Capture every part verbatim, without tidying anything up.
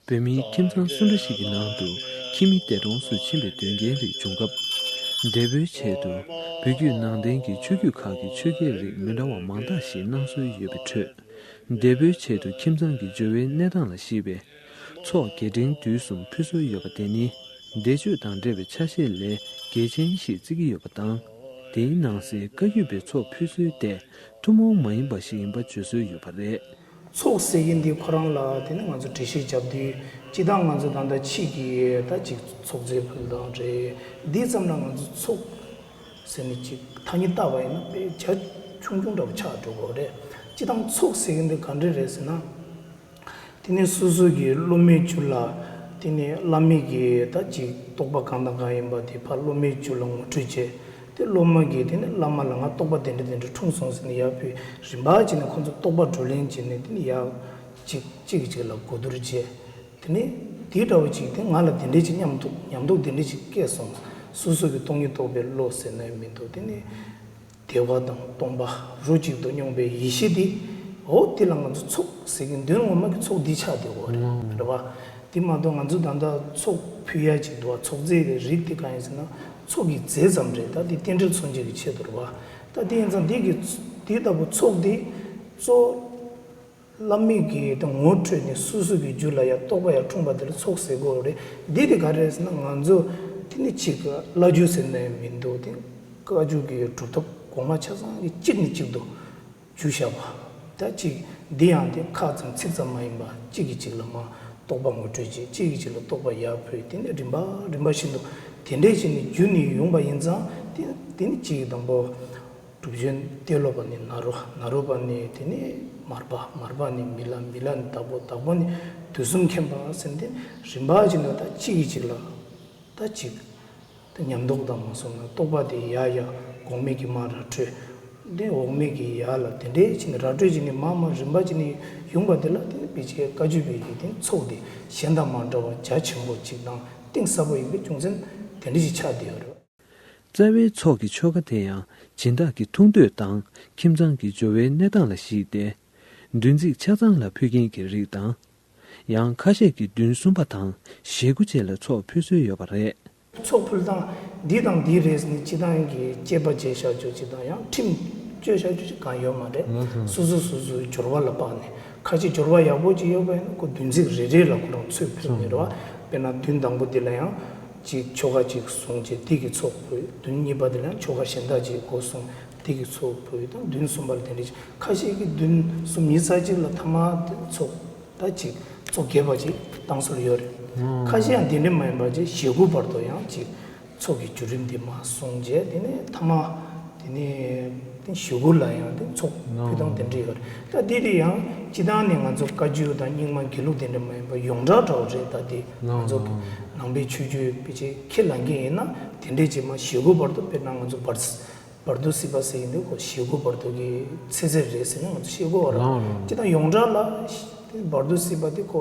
བོད་མིའི་ཁྱིམ་ཚང་སུ་འདྲ་ཞིག་གི་ནང་དུ་ཁྱིམ་མི་འདས་གྲོངས་སུ་ཕྱིན་པའི་དོན་རྐྱེན་རིགས་བྱུང་སྐབས། འདས་པོའི་ཆེད་དུ་བོད་བརྒྱུད་ནང་བསྟན་གྱི་ཆོས་བརྒྱུད་ཁག་གི་ཆོས་སྐལ་རིགས་མི་འདྲ་བ་མང་དག་ཞིག་གནང་སྲོལ་ཡོད་པའི་ཁྲོད། འདས་པོའི་ཆེད་དུ་ཁྱིམ་ཚང་གི་འབྱོར་བའི་གནས་སྟངས་ལ་གཞིགས་པའི་ཚོགས་རྒྱས་འབྲིང་བསྡུས་གསུམ་ཕུལ་སྲོལ་ཡོད་པ་དེ་ནི། འདས་མཆོད་དང་འབྲེལ་བའི་ཆ་ཤས་ལས་གལ་ཆེན་ཞིག་བརྩི་གི་ཡོད་པ་དང་། དེའི་ནང་གསེས་བཀའ་བརྒྱུད་པའི་ཚོགས་ཕུལ་སྲོལ་དེ་ཐུན་མོང་མ་ཡིན་པ་ཞིག་ཡིན་པ་བརྗོད་སྲོལ་ཡོད་པ་རེད། ཚོགས་ཟེར་མཁན་འདི་ཁོ་རང་ལ་དེ་ནི་ང་ཚོ་འགྲེལ་བཤད་བརྒྱབ་དུས། སྤྱིར་བཏང་ང་ཚོ་ད་ལྟ་ཕྱི་གི་ད་ཅིག་ཚོགས་རྫས་ཕུལ་སྟངས་རེད། འདི་ཙམ་ལ་ང་ཚོ་ཚོགས་ཟེར་ནས་ཅིག་ཐ་སྙད་བཏགས་པ་ཡིན་ན་དཔེ་རྒྱ་ཆུང་ཆུང་འདྲ་བོ་ཆགས་འགྲོ་གི་རེད། སྤྱིར་བཏང་ཚོགས་ཟེར་མཁན་འདི་ག་འདྲ་རེད་ཟེར་ན། དེ་ནས་སོ་སོ་གི་སློབ་མའི་རྒྱུད་ལ། དེ་ནས་བླ་མའི་གི་ད་ཅིག་རྟོགས་པ་གང་དང་གང་ཡིན་པ་དེ་ཕར་སློབ་མའི་རྒྱུད་ལ་ངོ་སྤྲོད་བྱས། དེ་སློབ་མ་གིས་དེ་ནས་བླ་མ་ལ་ང་རྟོགས་པ་དེ་འདྲ་དེ་འདྲ་འཁྲུངས་སོང་ཟེར་ནས་ཡར་ཕུལ། རིམ་པ་བྱས་ནས་ཁོ་ཚོ་རྟོགས་པ་བགྲོ་གླེང་བྱས་ནས་དེ་ནས་ཡར་ཅིག་གཅིག་གིས་གཅིག་ལ་གོ་བསྡུར་བྱས། དེ་ནས་དེ་འདྲ་བོ་ཅིག་དེ་ང་ལ་དེ་འདྲ་ཅིག་ཉམས་རྟོགས་ཉམས་རྟོགས་དེ་འདྲ་ཅིག་སྐྱེས་སོང་། སོ་སོ་གི་སྟོང་ཉིད་རྟོགས་པའི་བློ་ཟེར་ན་ཡང་མི་འདུག་དེ་ནས། བདེ་བ་དང་སྟོང་པ་རོ་གཅིག་ཏུ་མྱོང་བའི་ཡེ་ཤེས་དེ། འོ་དེ་ལ་ང་ཚོ་ཚོགས་ཟེར་གི་དོན་ངོ་མ་གི་ཚོགས་འདི་ཆགས་བསྡད་ཡོད་རེད། ཨང་། རེད་བ། དེ་མ་གཏོགས་ང་ཚོ་ད་ལྟ་ཚོགས་ཕུལ་ཡ་ཅིག་འདུག་བ། ཚོགས་རྫས་ཀྱི་རིགས་དེ་གང་ཡིན་ཟེར་ན་ཚོགས་ཀྱི་རྫས་ཙམ་རེད། ད་དེ་རྟེན་འབྲེལ་མཚོན་བྱེད་ཀྱི་ཆེད་དུ་རེད་བ། ད་དེ་ཡིན་ཙང་འདི་གི་དེ་ལྟ་བུ་ཚོགས་འདི་གཙོ་བོ། བླ་མེད་ཀྱི་དང་ངོ་འཕྲོད་ནས་སོ་སོ་གི་རྒྱུད་ལ་ཡང་རྟོགས་པ་ཡང་འཁྲུངས་པ་དེ་ལ་ཚོགས་ཟེར་དགོས་རེད། འདི་དེ་ག་རེ་རེད་ཟེར་ན་ང་ཚོ་དེ་ནི་གཅིག་བླ་བརྒྱུད་ཟེར་ན་ཡང་མི་འདུག་དེ་བཀའ་བརྒྱུད་ཀྱི་སྒྲུབ་ཐབས་གོང་མ་ཆ་ཚང་གི་གཅིག་ནས་གཅིག་ཏུ་བརྒྱུད་བཞག་པ། ད་གཅིག་འདི་ཡང་དེ་ཁ་ཙམ་ཚིག་ཙམ་མ་ཡིན་པ་གཅིག་གིས་གཅིག་ལ་མ་རྟོགས་པ་ངོ་སྤྲོད་བྱེད། གཅིག་གིས་གཅིག་ལ་རྟོགས་པ་ཡར་ཕུལ། དེ་ནས་རིམ་པ་རིམ་པ་བཞིན་དུ་དེ་འདྲས་བྱས་ནས་བརྒྱུད་ནས་ཡོང་པ་ཡིན་ཙང་དེ་དེ་ནི་གཅིག་དང་པོ། གྲུབ་ཆེན་ཏེ་ལོ་པ་ནས་ནཱ་རོ། ནཱ་རོ་པ་ནས་དེ་ནས་མར་པ། མར་པ་ནས་མི་ལ། མི་ལ་ནས་དྭགས་པོ། དྭགས་པོ་ནས་དུས་གསུམ་མཁྱེན་པ་ཟེར་ཏེ་རིམ་པ་བཞིན་དུ་ད་གཅིག་གིས་གཅིག་ལ་ད་གཅིག་ད་ཉམས་རྟོགས་དང་མ་སོང་ན་རྟོགས་པ་དེ་ཡར་ཡར་གོང་མའི་གི་མར་ར་འཕྲོད། དེ་འོག་མའི་གི་ཡར་ལ་དེ་འདྲའི་བྱས་ནས་ར་འཕྲོད་བྱས་ནས་མར་མར་རིམ་པ་བྱས་ནས་ཡོང་པ་དེ་ལ་དེ་ནི་ཕལ་ཆེར་བཀའ་བརྒྱུད་པའི་གི་དེ་ཚོགས་དེ་གཞན་དང་མ་འདྲ་བ་རྒྱ་ཆེན་པོ་གཅིག་དང་གཏིང་ཟབ་པོ་ཡིན་པའི་རྒྱུ་མཚན་དེ་འདྲ་ཞིག་ཆགས་བསྡད་ཡོད་རེད། རྩ་བའི་ཚོགས་ཀྱི་ཆོ་ག་དེ་ཡང་སྦྱིན་བདག་གི་ཐུགས་འདོད་དང་ཁྱིམ་ཚང་གི་འབྱོར་བའི་གནས་སྟངས་ལ་གཞིགས་ཏེ། བདུན་ཚིགས་ཆ་ཚང་ལ་ཕུལ་མཁན་གྱི་རིགས་དང་། ཡང་ཁ་ཤས་ཀྱིས་བདུན་གསུམ་པ་དང་ཞེ་དགུ་བཅས་ལ་ཚོགས་ཕུལ་སྲོལ་ཡོད་པ་རེད། ཚོགས་ཕུལ་སྟངས་འདི་དང་འདི་རེད་ཟེར་ནས་སྤྱི་བཏང་གི་དཔྱད་པ་བྱས་བཞག་རྒྱུ་ཅིག་དང་ཡང་ཁྲིམས་བཅོས་བཞག་རྒྱུ་ཅིག་གང་ཡོད་མ་རེད། སོ་སོ་སོ་སོའི་འབྱོར་བ་ལ་དཔགས་ནས། ཁ་ཅིག་འབྱོར་བ་ཡག་པོ་ཅིག་ཡོད་པ་ཡིན་ན་ཁོ་བདུན་ཚིགས་རེ་རེ་ལ་ཁོ་རང་ཚོགས་ཕུལ་ནས་རེད་བ། དཔེར་ན་བདུན་དང་པོ་འདི་ལ་ཡང་ཅིག་ཆོ་ག་ཅིག་གསུངས་བྱས་འདི་གི་ཚོགས་ཕུལ། བདུན་གཉིས་པ་འདི་ལ་ཡང་ཆོ་ག་གཞན་དག་ཅིག་འགོ་གསུངས་འདི་གི་ཚོགས་ཕུལ། དང་བདུན་གསུམ་པ་ལ་དེ་འདྲ་ཅིག་ཁ་ཤས་ཀྱིས་བདུན་གསུམ་ཉིས་རྩ་གཅིག་ལ་ཐ་མ་དེ་ཚོགས་ད་ཅིག་ཚོགས་རྒྱས་པ་ཅིག་བཏང་སྲོལ་ཡོད་རེད། ཁ་ཤས་ཡང་དེ་འདྲ་མ་ཡིན་པ་ཅིག་ཞེ་དགུ་བར་དུ་ཡང་ཅིག་ཚོགས་ཀྱི་བརྒྱུད་རིམ་འདི་མར་གསུངས་རྗེས་དེ་ནས་ཐ་མ་དེ་ནས་དེ་ཞེ་དགུ་ལ་ཡང་དེ་ཚོགས་ཕུལ་སྟངས་དེ་འདྲ་ཡོད་རེད། ད་འདི་དེ་ཡང་སྤྱི་བཏང་ནས་ང་ཚོ་བཀའ་བརྒྱུད་དང་རྙིང་མ་དགེ་ལུགས་དེ་འདྲ་མ་ཡིན་པ་ཡོངས་གྲགས་འདྲ་བོ་རེད། ད་དེ་ང་ཚོ་གི་ནང་པའི་ཆོས་བརྒྱུད་ཕལ་ཆེར་ཁས་ལེན་མཁན་ཡིན་ན་དེ་འདྲས་ཅིག་མར་ཞེ་དགུ་བར་དུ། དཔེར་ན་ང་ཚོ་བར་བར་དོ་སྲིད་པ་ཟེར་གྱི་འདུག་གོ་ཞེ་དགུ་བར་དོ་གི་ཚེ་ཚད་རེད་ཟེར་ན་ང་ཚོ་ཤེས་དགོས་པ་རེད། ལགས་རེད། སྤྱིར་བཏང་ཡོངས་གྲགས་ལ་བར་དོ་སྲིད་པ་དེ་ཁོ་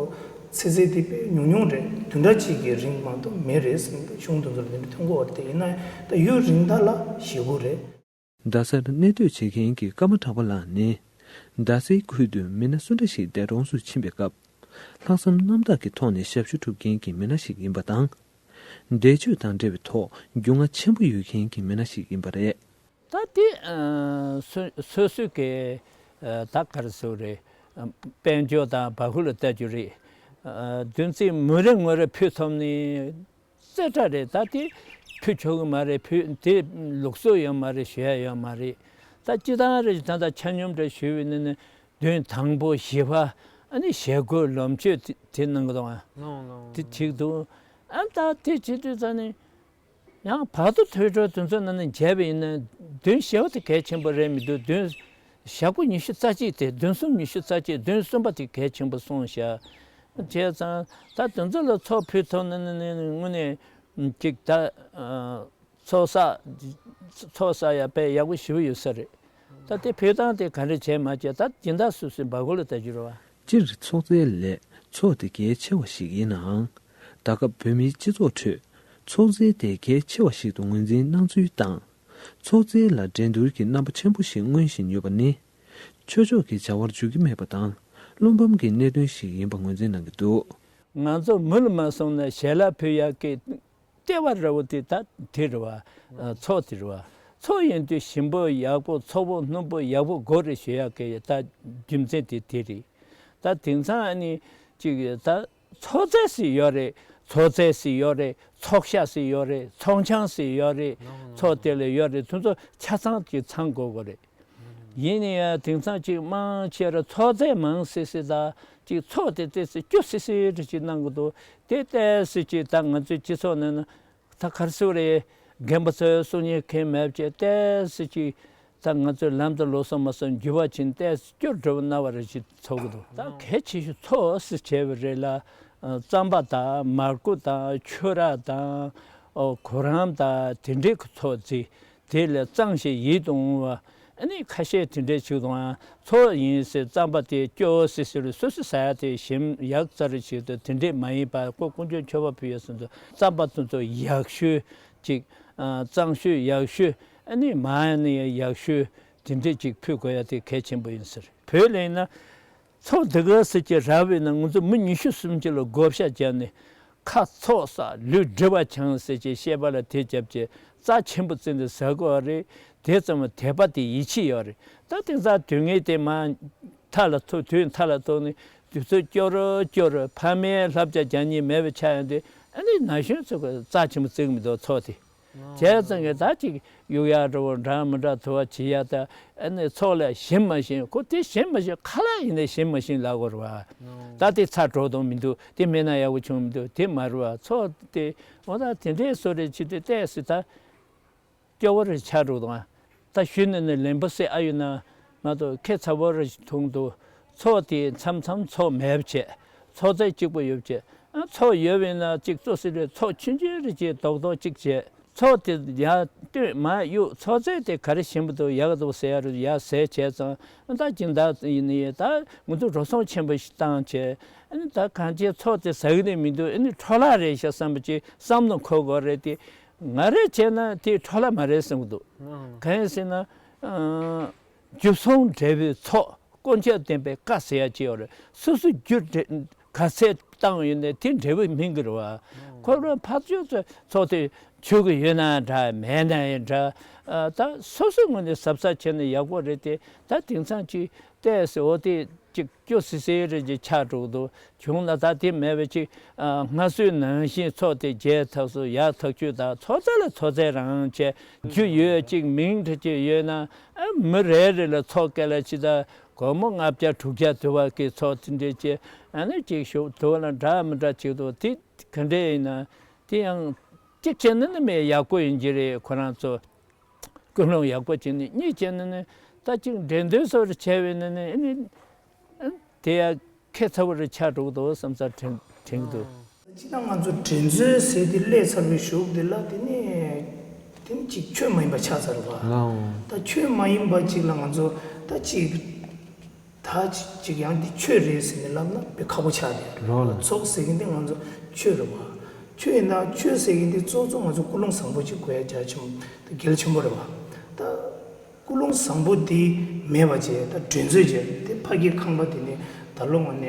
ཚེ་ཚད་དེ་དཔེ་ཉུང་ཉུང་རེད། བདུན་ཕྲག་གཅིག་གི་རིང་མ་གཏོགས་མེད་རེད་ཟེར་ན་གཞུང་དེ་ཚོ་ལ་དེ་འདྲ་ཐོན་གོ་བ་རེད། དེ་ཡིན་ན་ད་ཡུན་རིང་ད་ལ་ཞེ་དགུ་རེད། རྡ་སར་གནས་སྡོད་བྱེད་མཁན་གྱི་ཀརྨ་གྲགས་པ་ལགས་ནི། རྡ་སའི་ཁུལ་དུ་མི་སྣ་སུ་འདྲ་ཞིག་འདས་གྲོངས་སུ་ཕྱིན་པའི་སྐབས། ལྷག་བསམ་རྣམ་དག་གི་ཐོག་ནས་ཞབས་ཞུ་སྒྲུབ་མཁན་གྱི་མི་སྣ་ཞིག་ཡིན་པ་དང་། འདས་མཆོད་དང་འབྲེལ་བའི་ཐོག་རྒྱུས་མངའ་ཆེན་པོ་ཡོད་མཁན་གྱི་མི་སྣ་ཞིག་ཡིན་པ་རེད། ད་དེ་ཨ་སོ་སོ་སོའི་གི་ཨ་ད་ག་རེ་ཟེར་རེད། ཨ་དཔལ་འབྱོར་དང་བ་ཧུ་ལ་ལྟ་རྒྱུ་རེད། ཨ་བདུན་ཚིགས་མུ་རེ་ངོ་རེ་ཕུལ་ཐུབ་ནི་རྩེ་གྲ་རེད། ད་དེ་ཕུལ་ཆོག་གི་མ་རེད། ཕུལ་དེ་ལུགས་སྲོལ་ཡོད་མ་རེད། ཞུ་ཡ་ཡོད་མ་རེད། ད་སྤྱི་བཏང་རེད། ད་ད་ཆ་སྙོམས་འདྲ་ཞུས་པ་ཡིན་ན་ནི་བདུན་དང་པོ་བཞི་པ་ཨ་ནི་ཞེ་དགུ་ལོ་མཆོད་དེ་དེ་གནང་གི་འདུག་ཨ། ལགས་ལགས། དེ་བྱེད་ཀྱི་འདུག་ཨ་ད་དེ་བྱེད་དུས་ཙ་ནི། ཡང་བར་དོ་ཐོས་གྲོལ་དེ་ཚོ་ནང་ནས་མཇལ་བ་ཡིན་ན་བདུན་ཞེ་པོ་དེ་གལ་ཆེན་པོ་རེད་མི་འདུག་བདུན་ཞེ་དགུ་ཉི་ཤུ་རྩ་གཅིག་དེ་བདུན་གསུམ་ཉི་ཤུ་རྩ་གཅིག་བདུན་གསུམ་པ་དེ་གལ་ཆེན་པོ་གསུངས་བཞག་བྱས་ཙང་ད་དེ་ཚོ་ལ་ཚོགས་ཕུལ་ཐུབ་ན་ནི་དངོས་གནས་ཅིག་ད་ཚོགས་བསགས་ཚོགས་བསགས་ཡ་དཔེ་ཡག་པོ་ཞེ་པོ་ཡོད་ས་རེད། ད་དེ་ཕུལ་སྟངས་དེ་ག་འདྲ་བྱས་མ་བྱས་ད་སྦྱིན་བདག་སོ་སོའི་འབག་གོ་ལ་ལྟ་རྒྱུ་རེད་བ། སྤྱིར་ཚོགས་རྫས་ལས་ཚོགས་དེ་གལ་ཆེ་བ་ཞིག་ཡིན་ནའང་། ད་སྐབས་བོད་མིའི་སྤྱི་ཚོགས་ཁྲོད་ཚོགས་རྫས་དེ་གལ་ཆེ་བ་ཞིག་ཏུ་ངོས་འཛིན་གནང་ཚུལ་དང་ ཚོགས་རྫས་ལ་འགྲན་བསྡུར་གྱི་རྣམ་པ་ཆེན་པོ་ཞིག་མངོན་བཞིན་ཡོད་པ་ནི། ཆོས་ཕྱོགས་ཀྱི་བྱ་བར་འཇུག་གི་མེད་པ་དང་། བླུན་འབུམ་གྱི་གནད་དོན་ཞིག་ཡིན་པ་ངོས་འཛིན་གནང་གི་འདུག། ང་ཚོ་མུ་ལ་མ་སོང་ན་ཞལ་ལག་ཕུལ་ཡག་གི་ལྟེ་བ་འདྲ་བོ་དེ་ད་དེ་རེད་བ། ཚོགས་དེ་རེད་བ། ཚོགས་ཡིན་དུས་ཞིམ་པོ་ཡག་པོ་ཚོགས་པོ་སྣུམ་པོ་ཡག་པོ་དགོས་རེད་ཞུ་ཡག་གི་ད་རྒྱུ་མཚན་དེ་དེ་རེད། ད་དེང་སང་ཨ་ནི་ཅིག་ད་ཚོགས་རྫས་ཟེར་ཡོད་རེད། ཚོགས་རྫས་ཟེར་ཡོད་རེད། ཚོགས་ཤ་ཟེར་ཡོད་རེད། ཚོགས་ཆང་ཟེར་ཡོད་རེད། ཚོགས་དེ་ལ་ཡོད་རེད། དེ་ཚོ་ཆ་ཚང་གི་ཚང་དགོས་དགོས་རེད། ཡིན་ན་ཡང་དེང་སང་ཅིག་མང་ཆེ་ར་ཚོགས་རྫས་མང་སི་སི་དང་ཅིག་ཚོགས་དེ་ཏོག་ཙམ་སྐྱོ་སི་སི་རེ་ཅིག་གནང་གི་འདུག། དེ་ཏོག་ཙམ་ཅིག་ད་ང་ཚོའི་སྤྱི་ཚོགས་ནང་ན་ད་ག་རེ་ཟེར་རེད། རྒན་པ་ཚོའི་གསུང་ཉན་མཁན་མེད་པ་བྱས་ཏོག་ཙམ་ཅིག་ད་ང་ཚོའི་ལམ་དུ་ལོག་སོང་མ་སོང་འགྱུར་བ་ཕྱིན་ཏོག་ཙམ་སྐྱོ་འགྲོ་བ་སྣང་བ་རེ་ཅིག་ཚོར་གི་འདུག། ད་གལ་ཆེ་ཤོས་ཚོགས་སུ་བྱས་པ་རེད་ལ། རྩམ་པ་དང་མར་ཁུ་དང་ཆུ་རགས་དང་གོ་རམ་དང་དེ་འདྲའི་ཚོགས་རྫས། དེ་ལས་གཙང་ཞིང་ཡིད་དུ་འོང་བ། ཨ་ནི་ཁ་ཤས་དེ་འདྲས་བྱུག་དང་ཚོགས་ཡིན་ཟེར་རྩམ་པ་དེ་སྐྱོ་སི་སི་རུ་སོ་སོ་ཟ་ཡ་དེ་ཞིམ་ཡག་རྩ་རུ་བྱེད་དུ་དེ་འདྲས་མ་ཡིན་པ་ཀོ་ཀུན་སྤྱོད་མཆོད་པ་ཕུལ་ཡ་སོང་ཙང་རྩམ་པ་དེ་ཚོ་ཡག་ཤོས་ཅིག་གཙང་ཤོས་ཡག་ཤོས་ཨ་ནི་མ་ཡ་ནི་ཡག་ཤོས་དེ་འདྲས་ཅིག་ཕུལ་དགོས་ཡ་དེ་གལ་ཆེན་པོ་ཡིན་ཟེར། བོད་ལ་ཡིན་ན། ཚོགས་འདི་ག་ཟེར་གྱི་ར་བས་ན་ང་ཚོ་མི་ཉི་ཤུ་སུམ་ཅུ་ལ་བགོ་བཤའ་བརྒྱབ་ནས་ཁ་ཚོགས་ས་ལུས་སྒྲིབ་པ་ཆང་ཟེར་གྱི་བཤད་པ་ལ་དེ་བརྒྱབ་ཀྱི་རྩ་ཆེན་པོ་བརྩིས་ནས་ཟ་དགོས་རེད། དེ་ཙམ་དད་པ་དེ་ཡིད་ཆེས་ཡོད་རེད། ད་དེང་སང་དུས་ངན་དེ་མ་མཐའ་ལ་ཐུག་དུས་མཐའ་ལ་ཐུག་ནས་དུས་ཚོད་སྐྱོ་རུ་སྐྱོ་རུ་ཕ་མའི་བསླབ་བྱ་རྒྱག་ཉེན་མེད་པའི་ཆ་ཡོང་དུས་ཨ་ནི་ན་གཞོན་ཚོ་གི་རྩ་ཆེན་པོ་བརྩི་གི་མི་འདུག་ཚོགས་དེ། བྱས་ཙང་གི་ད་ཅིག་གཡུག་ཡག་འདྲ་བོ་འདྲ་མི་འདྲ་དུ་བ་བྱེད་ཡག་ད་ཨ་ནི་ཚོགས་ལ་ཞིམ་མ་ཞིམ་ཁོ་དེ་ཞིམ་མ་ཞིམ་ཁ་ལག་ཡིན་ནའི་ཞིམ་མ་ཞིམ་ལབ་དགོས་རེད་བ། ད་དེ་ཚ་འགྲོ་དང་མི་འདུག་དེ་མེད་ན་ཡག་པོ་བྱུང་མི་འདུག་དེ་མ་རེད་བ། ཚོགས་དེ་འོ་ད་དེ་འདྲའི་བཟོ་རེ་བྱེད་དུས་ཏོག་ཙམ་ད་སྐྱོ་བོ་རེ་ཆགས་འགྲོ་དང་། ད་ཞུས་ནས་ནི་ལན་པོ་སེ་ཨ་ཡོད་ན་ང་ཚོ་ཁེ་ཚ་བོ་རེ་ཐུང་འདུག། ཚོགས་དེ་མཚམས་མཚམས་ཚོགས་མེད་པ་བྱས། ཚོགས་རྫས་གཅིག་པོ་ཡོད་པ་བྱས། ཨ་ཚོགས་ཡོད་པ་ཡིན་ན་གཅིག་གཙོ་སྲིད་རེད། ཚོགས་ཆུང་ཆུང་རེ་བྱས་རྡོག་རྡོག་གཅིག་བྱས། ཚོགས་དེ་ཡར་བཏོན་མར་གཡུག་ཚོགས་རྫས་དེ་ག་རེ་ཞིམ་པོ་འདུག་ཡག་འདུག་ཟེར་ཡ་རེད། ཡར་ཟས་བྱས་ཙང་ད་སྦྱིན་བདག་ཡིན་ནི་ཡོད། ད་ང་ཚོ་འགྲོ་སོང་ཆེན་པོ་ཞིག་བཏང་བྱས། ཨ་ནི་ད་གང་ཅིའི་ཚོགས་དེ་ཟ་གི་ནི་མི་འདུག། ཨ་ནི་འཕྲོ་བརླག་རེད་ཤག་བསམ་པ་ཅིག་བསམ་བློ་འཁོར་དགོས་རེད་དེ། ང་རེ་བྱས་ན་དེ་འཕྲོ་བརླག་མ་རེད་བསམ་གྱི་འདུག། གང་ཡིན་ཟེར་ན། རྒྱུ་གསུམ་འབྲས་བུའི་ཚོགས། དཀོན་མཆོག་བདེན་པའི་བཀའ་ཟེར་ཡ་ཅིག་ཡོད་རེད། སོ་སོ་རྒྱུ་འབྲས་ག་ཚད་བཏང་ཡོད་ནའི་དེ་འབྲས་བུ་སྨིན་གྱི་རེད་བ། ཁོ་རང་ཕར་ཚུར་ཚོགས་དེ་ཆོས་ཀྱི་ཡོད་ན་འདྲ་མེད་ན་ཡང་འདྲ། ད་སོ་སོའི་ངོས་ནས་གཟབ་གཟབ་བྱས་ན་ཡག་པོ་རེད་དེ། ད་དེང་སང་ཅིག་ཏོག་ཙམ་འོ་དེ་ཅིག་སྐྱོ་སི་སི་རེ་ཅིག་ཆགས་འགྲོ་གི་འདུག། བྱུང་ན་ད་དེ་མེད་པ་ཅིག་ཨ། སྔར་སྲོལ་ནང་བཞིན་ཚོགས་དེ་རྒྱས་ཐག་སུ་ཡར་ཐག་ཆོད་དང་ཚོགས་རྫས་ལ་ཚོགས་རྫས་རང་བྱས། རྒྱུ་ཡོད་ཅིག་མིང་འདྲ་ཅིག་ཡོད་ན་ཨ། མི་རེ་རེ་ལ་ཚོགས་སྐད་ལ་ཅི་ད་སྒོར་མོ་ལྔ་བརྒྱ་དྲུག་བརྒྱ་དུ་བ་གི་ཚོགས་དེ་འདྲས་ཅིག་ཨ་ནི་ཅིག་ཞུགས་དུ་བ་ལ་འདྲ་མི་འདྲ་ཅིག་འདུག། དེ་ག་འདྲས་ཡིན་ན་དེ་ཡང་གཅིག་བྱས་ན་ནི་མི་ཡག་པོ་ཡིན་གྱི་རེད། ཁོ་རང་ཚོ། ཀུན་སློང་ཡག་པོ་བྱས་ནས་གཉིས་བྱས་ནས་ནི་ད་ཅིག་འགྲན་བསྡུར་སོགས་བྱས་པས་ནི་ནི་ཨ་ནི་དེ་ཡང་ཁེ་ཚ་བོ་རེ་ཆགས་འགྲོ་གི་འདུག་བསམ་ས་དྲན་དྲན་གི་འདུག། སྤྱིར་བཏང་ང་ཚོ་འགྲན་རྩོད་ཟེར་དེ་སླེབས་ཚར་བའི་གཞུག་དེ་ལ་དེ་ནི་དེ་ནི་ཅིག་ཆོས་མ་ཡིན་པ་ཆགས་ཚར་བ། ད་ཆོས་མ་ཡིན་པ་ཅིག་ལ་ང་ཚོ་ད་ཅིག་ད་ཅིག་ཡང་འདི་ཆོས་རེད་ཟེར་ནས་ལབ་ན་དཔེ་ཁག་པོ་ཆགས་ཏེ། རོ་ལ། ཚོགས་ཟེར་མཁན་དེ་ང་ཚོ་ཆོས་རེད་བ། ཆོས་ཡིན་ན་ཆོས་ཟེར་མཁན་དེ་གཙོ་གཙོ་ང་ཚོ་ཀུན་སློང་བཟང་པོ་ཅིག་དགོས་ཡ་རྒྱ་ཆེན་པོ་དེ་གལ་ཆེན་པོ་རེད་བ། ད་ཀུན་སློང་བཟང་པོ་དེ་མེད་པ་བྱས་ད་འགྲན་རྩོད་བྱས་དེ་ཕ་གིའི་ཁང་པ་དེ་ནས་ད་ལོ་ངོ་ནས་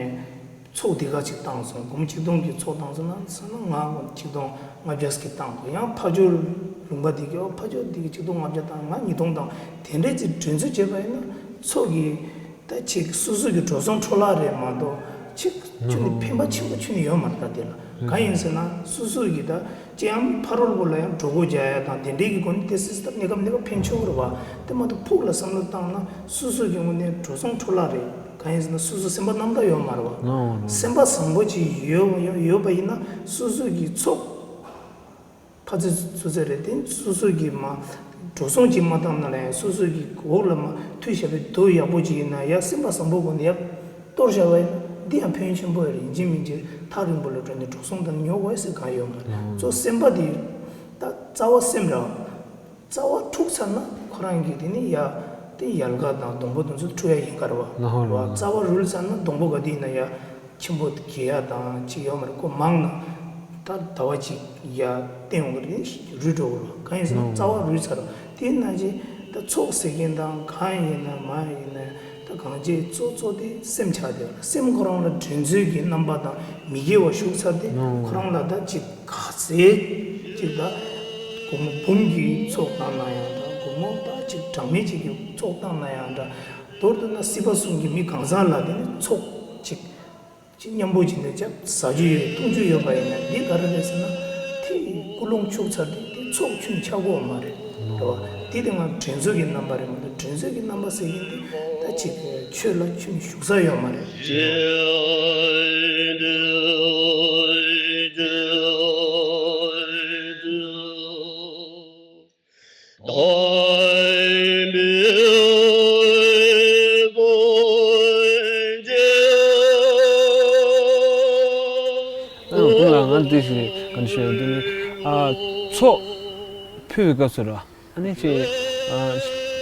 ཚོགས་འདི་ག་ཅིག་བཏང་སོང་། སྒོར་མོ་ཆིག་སྟོང་གི་ཚོགས་བཏང་སོང་ན་ཚོན་ན་ང་ངོ་ཆིག་སྟོང་ལྔ་བརྒྱ་ཞིག་བཏང་དགོས། ཡང་ཕ་ཇོ་ལུང་པ་དེ་གི་ཨོ་ཕ་ཇོ་དེ་གི་ཆིག་སྟོང་ལྔ་བརྒྱ་བཏང་ང་ཉིས་སྟོང་བཏང་དེ་འདྲས་ཅིག་འགྲན་རྩོད་བྱས་པ་ཡིན་ན་ཚོགས་ཀྱི། ད་ཅིག་སོ་སོ་གི་འགྲོ་སོང་འཕྲོ་བརླག་རེད་མ་གཏོགས་ཅིག་ཁྱོན་ནས་ཕན་པ་ཆེན་པོ་ཁྱོན་ནས་ཡོད་མ་རེད། ད་དེ་ལ་གང་ཡིན་ཟེར་ན་སོ་སོ་གི་ད་ཅི་ཡང་ཕ་རོལ་པོ་ལ་ཡང་གྲོས་འགོ་རྒྱག་ཡ་དང་དེ་འདྲའི་གི་སྒོ་ནས་དེ་སྲིད་ད་གནས་སྐབས་གནས་སྐབས་ཕན་ཆོག་གི་རེད་བ། དེ་མ་གཏོགས་ཕུགས་ལ་བསམ་བློ་བཏང་ན་སོ་སོ་གི་ངོས་ནས་འགྲོ་སོང་འཕྲོ་བརླག་རེད། གང་ཡིན་ཟེར་ན་སོ་སོ་སེམས་པ་རྣམ་དག་ཡོད་མ་རེད་བ། སེམས་པ་བཟང་པོ་ཅིག་ཡོད་ཡོད་ཡོད་པ་ཡིན་ན་སོ་སོ་གི་ཚོགས། ཕ་ཚེ་ཚོ་ཚེ་རེད་དེ་སོ་སོ་གི་མ་འགྲོ་སོང་ཅིག་མ་བཏང་ན་ལ་ཡང་སོ་སོ་གི་འོག་ལ་མ་མཐུད་བཞག་པའི་རྡོ་ཡག་པོ་ཅིག་ཡིན་ན་ཡང་སེམས་པ་བཟང་པོ་སྒོ་ནས་ཡར་གཏོར་བཞག་པ་ཡིན་ན་འདི་ཡང་ཕན་ཡོན་ཆེན་པོ་ཡོད་རེད། ཡིན་གཅིག་མིན་གཅིག་ཐག་རིང་པོ་ལ་འགྲོ་ནས་འགྲོ་སོང་དང་ཉོ་དགོས་ཟེར་གང་ཡོད་མ་རེད། གཙོ་སེམས་པ་དེ་ད་རྩ་བ་སེམས་ར་རྩ་བ་འཁྲུག་ཚར་ན་ཁོ་རང་གི་དེ་ནི་ཡ་དེ་ཡལ་ག་དང་སྡོང་པོ་དེ་ཚོ་འཁྲུག་ཡ་ཡིན་ག་རེད་བ། རྩ་བ་རུལ་ཚར་ན་སྡོང་པོ་ག་དེ་ཡིན་ན་ཡ། ཆེན་པོ་གྱེས་ཡ་དང་ཅིག་ཡོད་མ་རེད། ཁོ་མང་ན་ད་ ཟླ་བ་གཅིག་ཡར་བསྟན་འོང་གི་རེད། རུལ་འགྲོ་གི་རེད། གང་ཡིན་ཟེར་ན་རྩ་བ་རུལ་ཚར། དེ་ནང་བཞིན་ད་ཚོགས་ཟེར་མཁན་དང་གང་ཡིན་ན་མ་ཡིན་ན་ད་གང་བྱས་གཙོ་གཙོ་དེ་སེམས་ཆགས་བསྡད་པ་རེད། སེམས་ཁོ་རང་ལ་འགྲན་རྩོད་ཀྱི་རྣམ་པ་དང་མི་དགེ་བ་ཞུགས་ཚར་དེ་ཁོ་རང་ལ་ད་ཅིག་ག་ཚད་ཅིག་ད་སྒོར་མོ་འབུམ་གྱི་ཚོགས་བཏང་ན་ཡང་འདྲ། སྒོར་མོ་ད་ཅིག་གྲངས་མེད་ཅིག་གི་ཚོགས་བཏང་ན་ཡང་འདྲ། མདོར་བསྡུ་ན་སྲིད་པ་གསུམ་གྱི་མི་གང་ཟག་ལ་དེ་ནི་ཚོགས་ཅིག་ཅིག་མཉམ་པོ་བྱས་ནས་ཅིག་ཟ་རྒྱུ་ཡོད། འཐུང་རྒྱུ་ཡོད་པ་ཡིན་ན་འདི་ག་རེ་རེད་ཟེར་ན། དེ་ཀུན་སློང་ཆུག་ཚར་དུས་དེ་ཚོགས་ཁྱོན་ཆགས་ཀྱི་ཡོད་མ་རེད། རེད་བ། དེ་དེ་ང་འགྲན་རྩོད་ཀྱི་རྣམ་པ་རེད་མ་གཏོགས། འགྲན་རྩོད་ཀྱི་རྣམ་པ་ཟེར་མཁན་དེ་ད་ཅིག་ཆོས་ལ་ཁྱོན་ཞུགས་ས་ཡོད་མ་རེད། ཨ་ཁོང་ལ་ང་འདི་ཞིག་ག་འདྲ་ཞུ་ཡ། འདི་ནི་ཨ་ཚོགས་ཕུལ་བའི་སྐབས་སུ་ར། ཨ་ནི་ཅིག་ཨ་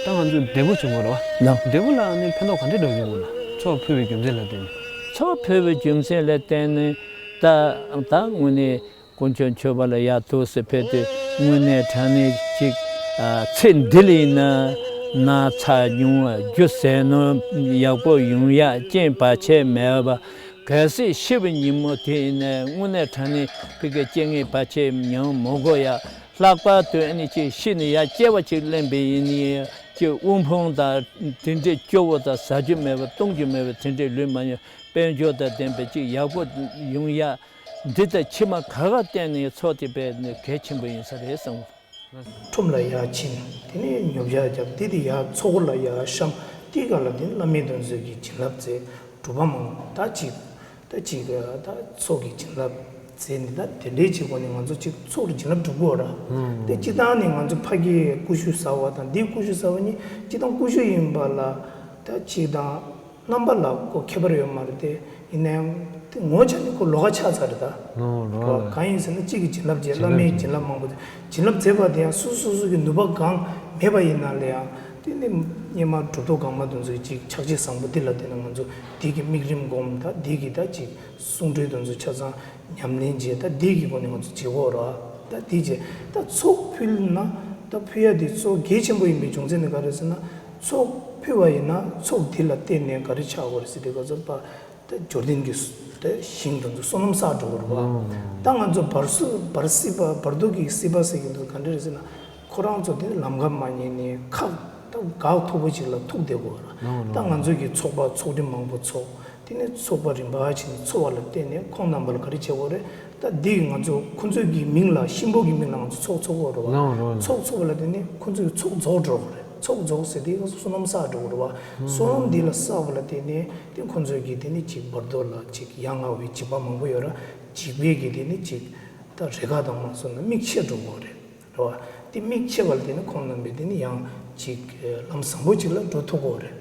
ད་ང་ཚོ་འདས་པོ་བྱུང་བ་རེད་བ། ལགས། འདས་པོ་ལ་ཨ་ནི་ཕན་ཐོགས་ག་འདྲ་འགྲོ་གི་ཡོད་ན། ཚོགས་ཕུལ་བའི་རྒྱུ་མཚན་ལ་བརྟེན་ནས། ཚོགས་ཕུལ་བའི་རྒྱུ་མཚན་ལ་བརྟེན་ནས་ད་ད་དངོས་གནས། དཀོན་མཆོག་མཆོད་པ་ལ་ཡར་འདུག་སེ་ཕེབས་དུས་དངོས་གནས་དྲང་གནས་ཅིག་ཨ་ཚེ་འདི་ལ་ཡིན་ན་ན་ཚ་ཉུང་བ་རྒྱུ་ཟས་ནོར་ཡག་པོ་ཡོང་ཡག་རྐྱེན་བར་ཆད་མེད་པ། གལ་སྲིད་ཤི་བའི་ཉིན་མོ་དེ་ཡིན་ན་དངོས་གནས་དྲང་གནས་ཕ་གིའི་རྐྱེན་ངན་བར་ཆད་ཡང་མི་དགོས་ཡ། ལྷག་པར་དུ་ཨ་ནི་ཅིག་ཤི་ནས་ཡར་སྐྱེ་བ་ཅིག་ལེན་པ་ཡིན་ན་ཅིག་དབུལ་ཕོངས་དང་དེ་འདྲའི་སྐྱོ་བོ་དང་ཟ་རྒྱུ་མེད་པ་བཏུང་རྒྱུ་མེད་པ་དེ་འདྲའི་ལུས་མ་ཡོང་དཔལ་འབྱོར་དང་ལྡན་པ་ཅིག་ཡག་པོ་ཡོང་ཡ། འདི་ལྟར་ཕྱི་མ་ག་ག་བརྟེན་ནས་ཚོགས་དེ་དཔེ་ནི་གལ་ཆེན་པོ་ཡིན་ས་རེད་བསམ། ཁྲོམ་ལ་ཡར་ཕྱིན། དེ་ནས་ཉོ་ཆ་བརྒྱབ། དེ་དེ་ཡར་ཚོགས་ལ་ཡར་བཤམས། དེའི་སྒང་ལ་དེ་བླ་མའི་དོན་གསོལ་གྱི་བྱིན་རླབས་མཛད། སྒྲུབ་པ་མང་པོ་ད་ཅིག་ད་ཅིག་ད་ཚོགས་ཀྱི་བྱིན་རླབས་མཛད་ནི་ད་དེ་འདྲའི་ཅིག་སྒོ་ནས་ང་ཚོ་ཅིག་ཚོགས་ལ་བྱིན་རླབས་སྒྲུབ་དགོས་ར། དེ་སྤྱི་བཏང་ནས་ང་ཚོ་ཕ་གིའི་ཀུ་ཤུ་ཟ་བ་དང་འདིའི་ཀུ་ཤུ་ཟ་བ་གཉིས་སྤྱི་བཏང་ཀུ་ཤུ་ཡིན་པ་ལ་ད་ཅིག་དང་། རྣམ་པ་ལ་ཁོ་ཁྱད་པར་ཡོད་མ་རེད་དེ། ཡིན་ནའང་དེ་ངོ་ཆ་ནི་ཁོ་ལོགས་ཀ་ཆགས་ཚར་རེད་ད། ལོགས་ལོགས་ལ། གང་ཡིན་ཟེར་ན་གཅིག་གི་བྱིན་རླབས་བྱས། བྱིན་བླ་མའི་རླབས་བྱིན་རླབས་མང་པོ་བྱས། བྱིན་རླབས་མཛད་པ་དེ་ཡང་སོ་སོ་སོ་སོ་གི་ནུས་པ་གང་མེད་པ་ཡིན་ན་ལ་ཡང་དེ་ནི་སྔོན་མ་གྲུབ་ཐོབ་གོང་མ་དེ་ཚོའི་ཅིག་ཕྱག་རྗེས་བཟང་པོ་འདི་ལ་བརྟེན་ནས་ང་ཚོ་འདི་གི་དམིགས་རིམ་སྒོམ། ད་འདི་གི་ད་ཅིག་གསུང་གྲོས་དེ་ཚོ་ཆ་ཚང་ཉམས་ལེན་བྱས། ད་འདི་གི་སྒོ་ནས་ང་ཚོ་བྱེད་དགོས་ར། ད་འདི་བྱས་ད་ཚོགས་ཕུལ་ན་ད་ཕུལ་ཡ་དེ་གཙོ་གལ་ཆེན་པོ་ཡིན་པའི་རྒྱུ་མཚན་ནི་ག་རེ་ཟེར་ན། ཚོགས་ཕུལ་བ་ཡིན་ན་ཚོགས་འདི་ལ་བརྟེན་ནས་ག་རེ་ཆགས་དགོས་རེད་ཟེར་དུས་སྐབས་སུ་ཕ་ད་འབྱོར་ལྡན་གྱི་ད་ཞིང་དེ་ཚོ་བསོད་ནམས་བསགས་འགྲོ་དགོས་རེད་བ། ད་ང་ཚོ་བར་སྲིད་བར་སྲིད་པ་བར་དོ་གི་སྲིད་པ་ཟེར་གྱི་འདུག་ག་འདྲ་རེད་ཟེར་ན། ཁོ་རང་ཚོ་དེ་ནི་ལམ་ཁ་མ་རྙེད་ནས་ཁག་ད་འགག་མཐོ་པོ་ཅིག་ལ་ཐུག་བསྡད་དགོས་རེད། ད་ང་ཚོ་གི་ཚོགས་པ་ཚོགས་སྒྲིམ་མང་པོ་ཚོགས། དེ་ནས་ཚོགས་པ་རིམ་པ་ཕྱིན་ཚོགས་པ་ལ་བརྟེན་ནས་ཁོང་རྣམ་པ་ལ་ག་རེ་བྱེད་དགོས་རེད། ད་འདི་ང་ཚོ་ཁོ་ཚོའི་གི་མིང་ལ་གཤིན་པོ་གི་མིང་ལ་ང་ཚོ་ཚོགས་ཚོགས་དགོས་རེད་བ། ལགས་རེད། ཚོགས་ཚོགས་པ་ལ་བརྟེན་ནས་ཁོ་ཚོའི་ཚོགས་རྫོགས་འགྲོ་དགོས་རེད། ཚོགས་རྫོགས་ཟེར་དེ་ང་ཚོ་བསོད་ནམས་བསགས་འགྲོ་དགོས་རེད་བ། བསོད་ནམས་འདི་ལ་བསགས་པ་ལ་བརྟེན་ནས་དེ་ཁོ་ཚོའི་གི་དེ་ནི་ཅིག་བར་དོ་ལ་ཅིག་ཡ་ང་བའི་འཇིགས་པ་མང་པོ་ཡོད་ར། འཇིགས་པའི་གི་དེ་ནི་ཅིག་ད་རེ་ཁ་དང་མ་སོང་ན་མིག་ཕྱེ་འགྲོ་དགོས་རེད། རེད་བ། དེ་མིག་ཕྱེ་བ་ལ་བརྟེན་ནས་ཁོང་རྣམ་པས་དེ་ནི་ཡང་ཅིག་ལམ་བཟང་པོ་ཅིག་ལ་འགྲོ་ཐུབ་ཀྱི་ཡོད་རེད།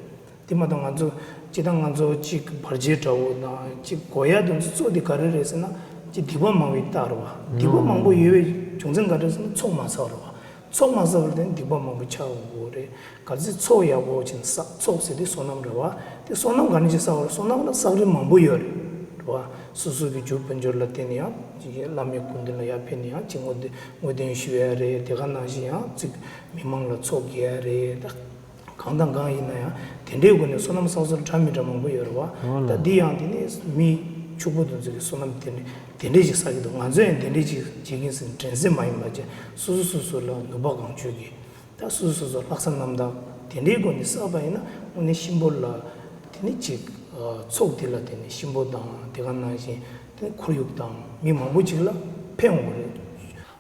དེ་མ་གཏོགས་ང་ཚོ་སྤྱིར་བཏང་ང་ཚོ་ཅིག་བར་ཆད་འདྲ་བོ་དང་ཅིག་དགོས་ཡ་དེ་ཚོ་གཙོ་དེ་ག་རེ་རེད་ཟེར་ན་ཅིག་སྡིག་པ་མང་བའི་རྟགས་རེད་བ། སྡིག་པ་མང་པོ་ཡོད་པའི་རྒྱུ་མཚན་ག་རེ་ཟེར་ན་ཚོགས་མ་བསགས་རེད་བ། ཚོགས་མ་བསགས་པ་ལ་བརྟེན་ནས་སྡིག་པ་མང་པོ་ཆགས་ཡོང་གི་ཡོད་རེད། གལ་སྲིད་ཚོགས་ཡག་པོ་ཅིག་བསགས། ཚོགས་ཟེར་དེ་བསོད་ནམས་རེད་བ། དེ་བསོད་ནམས་ག་ནས་ཅིག་བསགས་པ་རེད། བསོད་ནམས་ལ་བསགས་རིམ་མང་པོ་ཡོད་རེད། རེད་བ། སོ་སོ་གི་རྒྱུ་དཔལ་འབྱོར་ལ་བརྟེན་ནས་ཡང་ཅིག་བླ་མའི་སྐུ་མདུན་ལ་ཡར་ཕེབས་ནས་ཡང་ཅིག་བསྔོ་བསྟོད་བསྔོ་བསྟོད་ཞུ་ཡ་རེད། དེ་ག་ནང་བཞིན་ཡང་ཅིག་མི་མང་ལ་ཚོགས་རྒྱག་ཡ་རེད། ད་གང་དང་གང་ཡིན་ན་ཡང་དེ་འདྲའི་སྒོ་ནས་བསོད་ནམས་བསགས་ཚུལ་འདྲ་མི་འདྲ་མང་པོ་ཡོད་རེད་བ། འོ་ལགས། ད་འདི་ཡང་དེ་ནི་མི་ཕྱུག་པོ་དེ་ཚོ་གི་བསོད་ནམས་དེ་འདྲ་དེ་འདྲས་ཅིག་བསགས་ཀྱི་འདུག་ང་ཚོ་ཡང་དེ་འདྲས་ཅིག་བྱེད་ཀྱིན་ཟེར་དྲན་སེམས་མ་ཡིན་པ་བྱས། སོ་སོ་སོ་སོ་ལ་ནུས་པ་གང་ཆོད་ཀྱིས། ད་སོ་སོ་སོ་སོ་ལྷག་བསམ་རྣམ་དག་དེ་འདྲའི་སྒོ་ནས་བསགས་པ་ཡིན་ན་དངོས་གནས་གཤིན་པོ་ལ་དེ་ནི་ཅིག་ཚོགས་དེ་ལ་དེ་ནི་གཤིན་པོ་དང་དེ་ག་ནང་བཞིན་དེ་ནི་ཁོར་ཡུག་དང་མི་མང་པོ་ཅིག་ལ་ཕན་འོང་གི་རེད།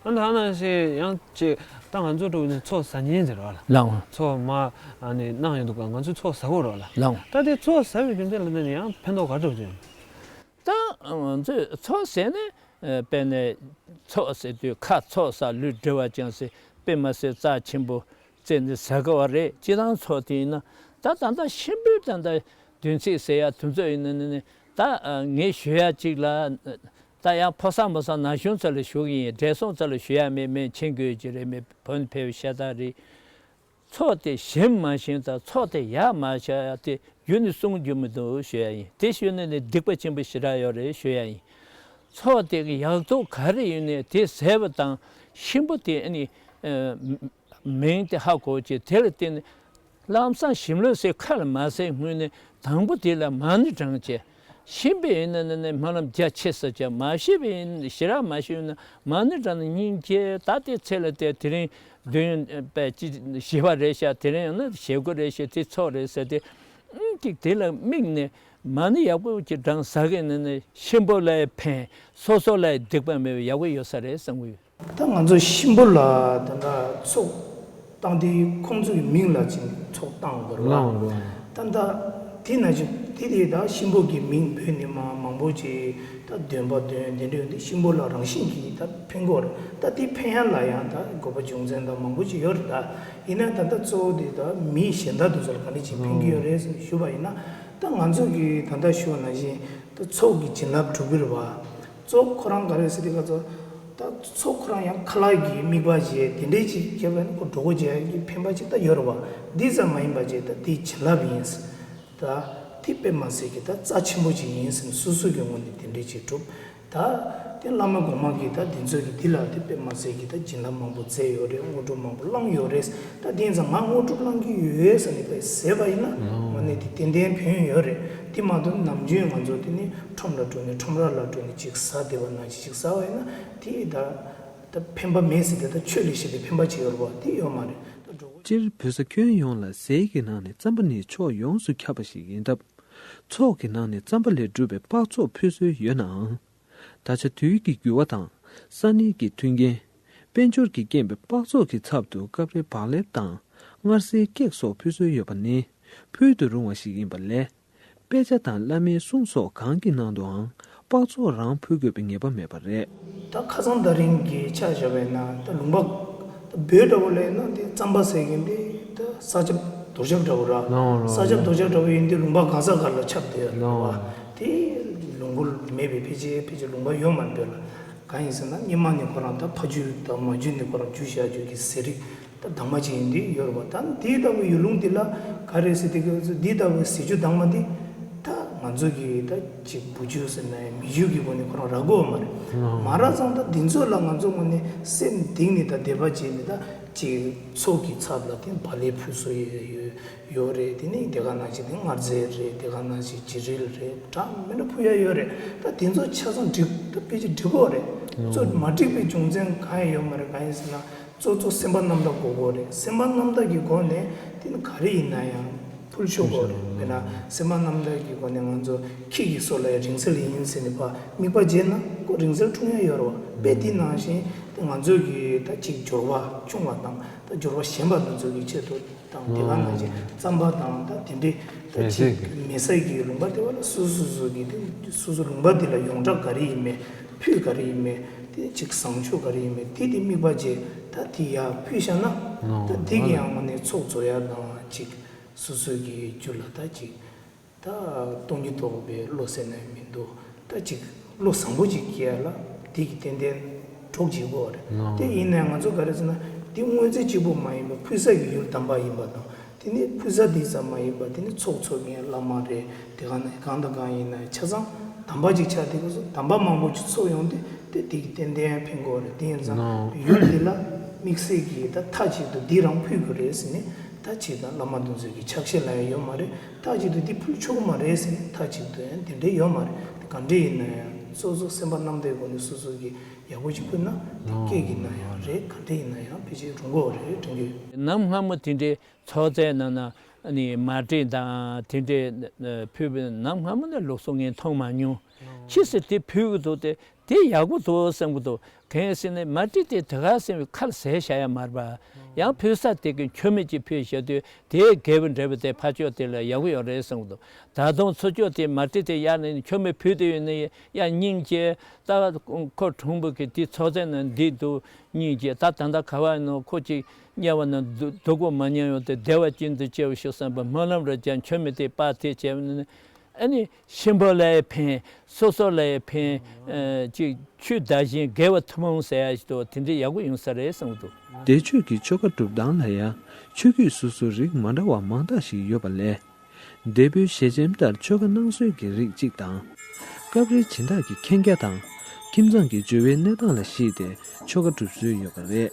ཨ་ད་ནང་བཞིན་ཡང་ཅིག་ད་ང་ཚོ་འགྲོ་ནས་ཚོགས་ཟ་ཉན་ཟེར་བ་ལ། ལགས་འོང་། ཚོགས་མ་ཨ་ནི་གནང་ཡོང་འདུག་ག་ང་ཚོས་ཚོགས་ཟ་དགོས་རེད་བ་ལ། ལགས་འོང་། ད་དེ་ཚོགས་ཟ་བའི་རྒྱུ་མཚན་ལ་བརྟེན་ནས་ཡང་ཕན་ཐོགས་ག་འདྲ་ཡོད། ད་ང་ཚོས་ཚོགས་ཟས་ནས་དཔེར་ན་ཚོགས་ཟེར་དུས་ཁ་ཚོགས་ཟ་ལུས་འབྲེལ་བ་ཅན་ཟེར་དཔེ་མ་སྲིད་རྩ་ཆེན་པོ་བརྩིས་ནས་ཟ་དགོས་པ་རེད། སྤྱིར་བཏང་ཚོགས་དེ་ཡིན་ན་ད་ད་ལྟ་གཤིན་པོའི་ད་ལྟ་བདུན་ཚིགས་ཟེར་ཡ་དེ་ཚོ་ཡིན་ན་ནི་ནི་ད་ངས་ཞུ་ཡ་གཅིག་ལ་ད་ཡང་ཕོ་གསར་མོ་གསར་ན་གཞོན་ཚོ་ལ་ཞུ་གི་ཡིན། བགྲེས་སོང་ཚོ་ལ་ཞུ་ཡ་མེད། མེད་མཁྱེན་དགོས་ཀྱི་རེད། མེད་བོད་ཕེབས་ཤ་སྟག་རེད། ཚོགས་དེ་ཞིམ་མ་ཞིམ་དང་ཚོགས་དེ་ཡག་མ་ཡག་དེ་རྒྱུ་ནི་གསུང་རྒྱུ་མི་འདུག་ཞུ་ཡ་ཡིན། དེ་ཞུས་ནས་ནི་སྡིག་པ་ཆེན་པོ་ཞེ་དྲག་ཡོད་རེད་ཞུ་ཡ་ཡིན། ཚོགས་དེ་གི་ཡག་སྡུག་ག་རེ་ཡིན་ནའི་དེ་ཟས་པ་དང་གཤིན་པོ་དེ་ཨ་ནི་མིང་དེ་ཧ་གོ་བྱས། དེ་ལ་བརྟེན་ནས་ལམ་སང་གཤིན་ལོས་ཟེར་ཁ་ལ་མ་ཟེར་སྔོན་ནས་དང་པོ་དེ་ལ་མ་ཎི་བགྲང་བྱས། གཤིན་པོ་ཡིན་ན་ནི་སྨོན་ལམ་རྒྱ་ཆེ་ས་བྱས། མ་ཤི་བ་ཡིན་ཞེ་དྲག་མ་ཤི་ཡིན་ན་མ་ཎི་བགྲང་ནས་སྙིང་རྗེ་ད་དེ་ཚེ་ལ་དེ་དེ་རིང་འདོད་ཡོན་པས་ཅི་ཞི་བ་རེད་ཤག་དེ་རིང་ཡང་ན་ཞེ་དགུ་རེད་ཤག་དེ་ཚོགས་རེད་ཟེར་ཏེ། ཨང་ཅིག་དེ་ལ་དམིགས་ནས་མ་ཎི་ཡག་པོ་ཅིག་བགྲང་ཟ་གི་ནི་ནི་གཤིན་པོ་ལ་ཕན་སོ་སོ་ལ་སྡིག་པ་མེད་པའི་ཡག་པོ་ཡོད་ས་རེད་བསམ་གི་ཡོད། ད་ང་ཚོ་གཤིན་པོ་ལ་ད་ལྟ་ཚོགས་བཏང་དུས་ཁོང་ཚོའི་མིང་ལ་ཅིག་ཚོགས་བཏང་དགོས་རེད་བ། ལའང་རེད། ད་ད་དེ་ན་ཅིག་དེ་དེ་ད་གཤིན་པོ་གི་མིང་འབོད་ནི་མ་མང་པོ་ཅིག་ད་འདོན་པ་འདོན་དེ་འདྲ་ཡོད་དུས་གཤིན་པོ་ལ་རང་བཞིན་གྱིས་ད་ཕན་གྱི་ཡོད་རེད། ད་དེ་ཕན་ཡག་ལ་ཡང་ད་དགོས་པ་རྒྱུ་མཚན་ད་མང་པོ་ཅིག་ཡོད་རེད། ད་ཡིན་ན་ད་ལྟ་གཙོ་བོ་དེ་ད་མི་གཞན་དག་དེ་ཚོ་ལ་ག་འདྲ་ཅིག་ཕན་གྱི་ཡོད་རེད་ཟེར་ཞུས་པ་ཡིན་ན། ད་ང་ཚོ་གིས་ད་ལྟ་ཞུས་པ་ནང་བཞིན་ད་ཚོགས་ཀྱི་བྱིན་རླབས་སྒྲུབ་ཀྱི་རེད་བ། གཙོ་བོ་ཁོ་རང་ག་རེ་ཟེར་དུས་ག་ཚོད་ད་ཚོགས་ཁོ་རང་ཡང་ཁ་ལག་གི་དམིགས་པ་བྱས་དེ་འདྲས་ཅིག་བྱས་པ་ཡིན་ན་ཁོ་གྲོགས་པོ་བྱེད་ཡག་གི་ཕན་པ་ཅིག་ད་ཡོད་རེད་བ། འདི་ཙམ་མ་ཡིན་པ་བྱས་ད་དེ་བྱིན་རླབས་ཡིན། ད་དེ་དཔེ་མ་སྲིད་ཀྱི་ད་རྩ་ཆེན་པོ་ཅིག་ཡིན་ཟེར་ནས་སོ་སོ་གི་ངོས་ནས་དེ་འདྲས་ཅིག་སྒྲུབ། ད་དེ་བླ་མ་གོང་མ་གིས་ད་འདི་ཚོ་གི་འདི་ལ་དེ་དཔེ་མ་སྲིད་ཀྱི་ད་བྱིན་རླབས་མང་པོ་མཛད་ཡོད་རེད། དངོས་གྲུབ་མང་པོ་བླངས་ཡོད་རེད། ད་དེ་ཡིན་ཙང་ང་དངོས་གྲུབ་བླང་གི་ཡོད་ཟེར་ནས་དཔེ་ཟེར་བ་ཡིན་ན་ཨོ། དངོས་གནས་དེ་ཏན་ཏན་ཕན་ཡོན་ཡོད་རེད། དེ་མ་གཏོགས་ནམ་རྒྱུན་ང་ཚོ་དེ་ནི་ཁྲོམ་ལ་འགྲོ་ནས་ཁྲོམ་ར་ལ་འགྲོ་ནས་ཅིག་ཟ་བསྡད་པ་ནང་བཞིན་ཅིག་ཟ་བ་ཡིན་ན་དེ་ད་ད་ཕན་པ་མེད་ཟེར་ཏེ་ད་ཆོས་ལས་གཞན་པའི་ཕན་པ་ཅིག་ཡོད་རེད་བ། དེ་ཡོད་མ་རེད། ད་འགྲོ་སྤྱིར་བོད་ས་ཁྱོན་ཡོངས་ལ་ཟས་ཀྱི་ནང་ནས་རྩམ་པ་ནི་ཕྱོགས་ཡོངས་སུ་ཁྱབ་པ་ཞིག་ཡིན་སྟབས། ཚོགས་ཀྱི་ནང་ནས་རྩམ་པ་ལས་གྲུབ་པའི་པགས་ཚོགས་ཕུལ་སྲོལ་ཡོད་ནའང་། ད་ཆ་དུས་ཀྱི་འགྱུར་བ་དང་ས་གནས་ཀྱི་མཐུན་རྐྱེན། དཔལ་འབྱོར་གྱི་རྐྱེན་པས་པགས་ཚོགས་ཀྱི་ཚབ་ཏུ་སྐབས་རེ་བག་ལེབ་དང་མངར་ཟས་ཀེག་སོགས་ཕུལ་སྲོལ་ཡོད་པ་ནི་ཕུལ་དུ་རུང་བ་ཞིག་ཡིན་པ་ལས། དཔེ་ཆ་དང་བླ་མའི་གསུང་སོགས་གང་གི་ནང་དུའང་པགས་ཚོགས་རང་ཕུལ་དགོས་པའི་ངེས་པ་མེད་པ་རེད། ད་ཁ་སང་ད་རིང་གི་ཆ་བཞག་པ་ཡིན་ན་ད་ལུང་པ་ད་བོད་འདྲ་བོ་ལ་ཡིན་ན་དེ་རྩམ་པ་ཟེར་མཁན་དེ་ད་ས་ཆ་རྡོ་ཆག་འདྲ་བོ་ར། ལའང་ར། ས་ཆ་རྡོ་ཆག་འདྲ་བོ་ཡིན་དུས་ལུང་པ་གང་ས་ག་ལ་ཁྱབ་བསྡད་ཡོད་རེད་བ། ལའང་ར། དེ་ལུང་པ་མེད་པའི་ཕལ་ཆེར་ཕལ་ཆེར་ལུང་པ་ཡོད་མ་རེད་བོད་ལ། གང་ཡིན་ཟེར་ན་སྔོན་མ་ནས་ཁོ་རང་ད་ཕ་རྒྱུད་དང་མ་རྒྱུད་ནས་ཁོ་རང་རྒྱུ་བཞག་རྒྱུ་གི་ཟས་རིགས་ད་དྭངས་མ་ཅིག་ཡིན་དུས་ཡོད་རེད་བ། ད་འདི་ལྟ་བུའི་ཡུལ་ལུང་འདི་ལ་ག་རེ་ཟེར་དུས་ཀྱི་འདི་ལྟ་བུའི་ཟས་བཅུད་དྭངས་མ་འདི་ད་ང་ཚོ་གི་ད་ཅིག་བུ་རྒྱུད་ཟེར་ན་མི་རྒྱུད་ཀྱི་སྒོ་ནས་ཁོ་རང་རག་གི་ཡོད་མ་རེད། མ་རག་ཙང་ད་འདི་ཚོ་ལ་ང་ཚོ་ངོས་ནས་སེམས་གཏིང་ནས་ད་དད་པ་བྱས་ནས་ད་ཅིག་ཚོགས་ཀྱི་ཚབ་ལ་དེ་བག་ལེབ་ཕུལ་སྲོལ་ཡོད་ཡོད་ཡོད་རེད། དེ་ནས་དེ་ག་ནང་བཞིན་དེ་མངར་རྫས་རེད། དེ་ག་ནང་བཞིན་བྱི་རིལ་རེད། འདྲ་མི་འདྲ་ཕུལ་ཡ་ཡོད་རེད། ད་དེ་ཚོ་ཆ་ཚང་འགྲིག་ད་ཕལ་ཆེར་འགྲིག་གི་ཡོད་རེད། གཙོ་མ་འགྲིག་པའི་རྒྱུ་མཚན་གང་ཡང་ཡོད་མ་རེད། གང་ཡིན་ཟེར་ན་གཙོ་གཙོ་སེམས་པ་རྣམ་དག་དགོས་ཀྱི་ཡོད་རེད། སེམས་པ་རྣམ་དག་གི་སྒོ་ནས་དེ་ནི་ག་རེ་ཡིན་ན་ཡང་ཕུལ་ཆོག་གི་ཡོད་རེད། དཔེར་ན་སེམས་པ་རྣམ་དག་གི་སྒོ་ནས་ང་ཚོ་ཁྱི་གི་སོ་ལ་ཡང་རིང་བསྲེལ་ཡིན་ཟེར་ནས་ཕར་དམིགས་པ་བརྗེས་ན་ཁོ་རིང་བསྲེལ་འཁྲུངས་ཡ་ཡོད་རེད་བ། དཔེ་དེ་ནང་བཞིན་དེ་ང་ཚོ་གི་ད་ཅིག་འབྱོར་བ་ཆུང་བ་དང་ད་འབྱོར་བ་ཞན་པ་དེ་ཚོ་གི་ཆེད་དུ། དང་དེ་ག་ནང་བཞིན་རྩམ་པ་དང་ད་དེ་འདྲའི་ད་མེད་ཅིག་ཟེར་གི་མེད་ས་གི་ལུང་པ་དེ་བ་ལ་སོ་སོ་སོ་གི་དེ་སོ་སོ་ལུང་པ་དེ་ལ་ཡོངས་གྲགས་ག་རེ་ཡིན་མིན་ཕུད་ག་རེ་ཡིན་མིན་དེ་ཅིག་བཟང་ཕྱོགས་ག་རེ་ཡིན་མིན་དེ་དེ་དམིགས་པ་བྱས་ད་དེ་ཡར་ཕུད་བཞག་ན་ད་དེ་གི་ཡང་ངོ་ནས་ཚོགས་རྫོགས་ཡ་དང་ཅིག་སོ་སོ་གི་རྒྱུད་ལ་ད་ཅིག་ད་སྟོང་ཉིད་རྟོགས་པའི་བློ་ཟེར་ན་མི་འདུག་ད་ཅིག་བློ་བཟང་པོ་ཅིག་སྐྱེ་ཡ་ལ་དེ་གི་ཏན་ཏན་གྲོགས་བྱེད་དགོས་རེད། དེ་ཡིན་ནའི་ང་ཚོ་ག་རེ་ཟེར་ན་དེ་དངོས་རྫས་གཅིག་པུ་མ་ཡིན་པར་ཕུལ་ས་གི་ཡུལ་དམ་པ་ཡིན་པ་དང་དེ་ནི་ཕུལ་ས་དེ་ཙམ་མ་ཡིན་པར་དེ་ནི་ཚོགས་ཚོགས་མཁན་བླ་མ་རེད། དེ་ག་ནི་གང་དང་གང་ཡིན་ནའི་ཆ་ཚང་དམ་པ་ཅིག་ཆགས་དེ་ག་ཚོད་དམ་པ་མང་པོ་ཅིག་ཚོགས་ཡོང་དུས་དེ་དེ་གི་ཏན་ཏན་ཕན་གོ་རེད། དེ་ཡིན་ཙང་ཡུལ་དེ་ལ་དམིགས་བསལ་གྱི་ད་མཐའ་གཅིག་ཏུ་འདི་རང་ཕུལ་དགོས་རེད་ཟེར་ནས་ད་ཅིག་དང་བླ་མ་དེ་ཚོ་གི་ཕྱག་བཞེས་ལ་ཡང་ཡོད་མ་རེད། མཐའ་གཅིག་ཏུ་འདི་ཕུལ་ཆོག་གི་མ་རེད་ཟེར་ནས་མཐའ་གཅིག་ཏུ་ཡང་དེ་འདྲ་ཡོད་མ་རེད། དེ་ག་འདྲ་ཡིན་ན་ཡང་སོ་སོ་སེམས་པ་རྣམ་དག་སྒོ་ནས་སོ་སོ་གི་ཡག་པོ་ཅིག་ཕུལ་ན་དེ་སྐད་ཀྱི་ན་ཡང་རེད། ག་འདྲ་ཡིན་ན་ཡང་ཕལ་ཆེར་རུང་གོ་རེད་དྲན་གྱི་ཡོད། ནམ་སྔ་མོ་དེ་འདྲའི་ཚོགས་རྫས་ནང་ན་ནི་མ་ཏྲི་དང་དེ་འདྲའི་ཕུལ་བའི་ནམ་སྔ་མོ་ནས་ལུགས་སྲོལ་ངས་མཐོང་མ་མྱོང་། ཕྱིས་སུ་དེ་ཕུལ་གི་འདུག་སྟེ། དེ་ཡག་པོ་འདུག་བསམ་གྱི་འདུག་གང་ཡིན་ཟེར་ན་མ་ཏྲི་དེ་དེ་ག་ཟེར་བའི་ཁ་ལ་ཟས་བཞག་ཡ་མ་རེད་པ། ཡང་ཕུལ་ས་དེ་གི་མཆོད་མེ་ཅིག་ཕུལ་བཞག་དུས་དེའི་དགེ་བ་འདྲ་བ་དེ་ཕར་ཕྱོགས་དེ་ལ་ཡག་པོ་ཡོད་རེད་བསམ་གྱི་འདུག་ད་དུང་ཚུར་ཕྱོགས་དེ་མ་ཏྲི་དེ་གཡར་ནས་མཆོད་མེ་ཕུལ་དུས་ཡོད་ན་ཡ་སྙིང་རྗེ། ད་ཁོ་གྲོང་པ་གི་དེ་ཚོགས་རྫས་ནང་འདི་འདུག་སྙིང་རྗེ། ད་ད་ལྟ་ག་བ་ནོ་ཁོ་ཅིག་དམྱལ་བ་ནང་སྡུག་སྡུག་པོ་མ་མྱོང་ཡོང་དེ་བདེ་བ་ཅན་དུ་སྐྱེ་བར་ཤོག་བསམ་པ་སྨོན་ལམ་རེ་བརྒྱབ། མཆོད་མེ་དེ་པར་དེ་བྱས་ནས། ཨ་ནི་གཤིན་པོ་ལ་ཡང་ཕན། སོ་སོ་ལ་ཡང་ཕན། ཨ་ཅིག་ཆོས་བདག་གཞན་དགེ་བ་ཐུན་མོང་ཟེར་ཡ་ཞིག་འདུག་དེ་འདྲ་ཡག་པོ་ཡོང་ས་རེད་བསམ་གྱི་འདུག་བདེ་མཆོག་གི་ཆོ་ག་སྒྲུབ་སྟངས་ལ་ཡང་ཆོས་བརྒྱུད་སོ་སོའི་རིགས་མ་འདྲ་བ་མང་དག་ཞིག་ཡོད་པ་ལས། འདས་པོའི་ཞལ་ཆེམས་ལྟར་ཆོ་ག་གནང་སྲོལ་གྱི་རིགས་གཅིག་དང་། སྐབས་རེ་སྦྱིན་བདག་གི་མཁྱེན་རྒྱ་དང་ ཁྱིམ་ཚང་གི་འབྱོར་བའི་གནས་སྟངས་ལ་གཞིགས་ཏེ་ཆོ་ག་སྒྲུབ་སྲོལ་ཡོད་པ་རེད།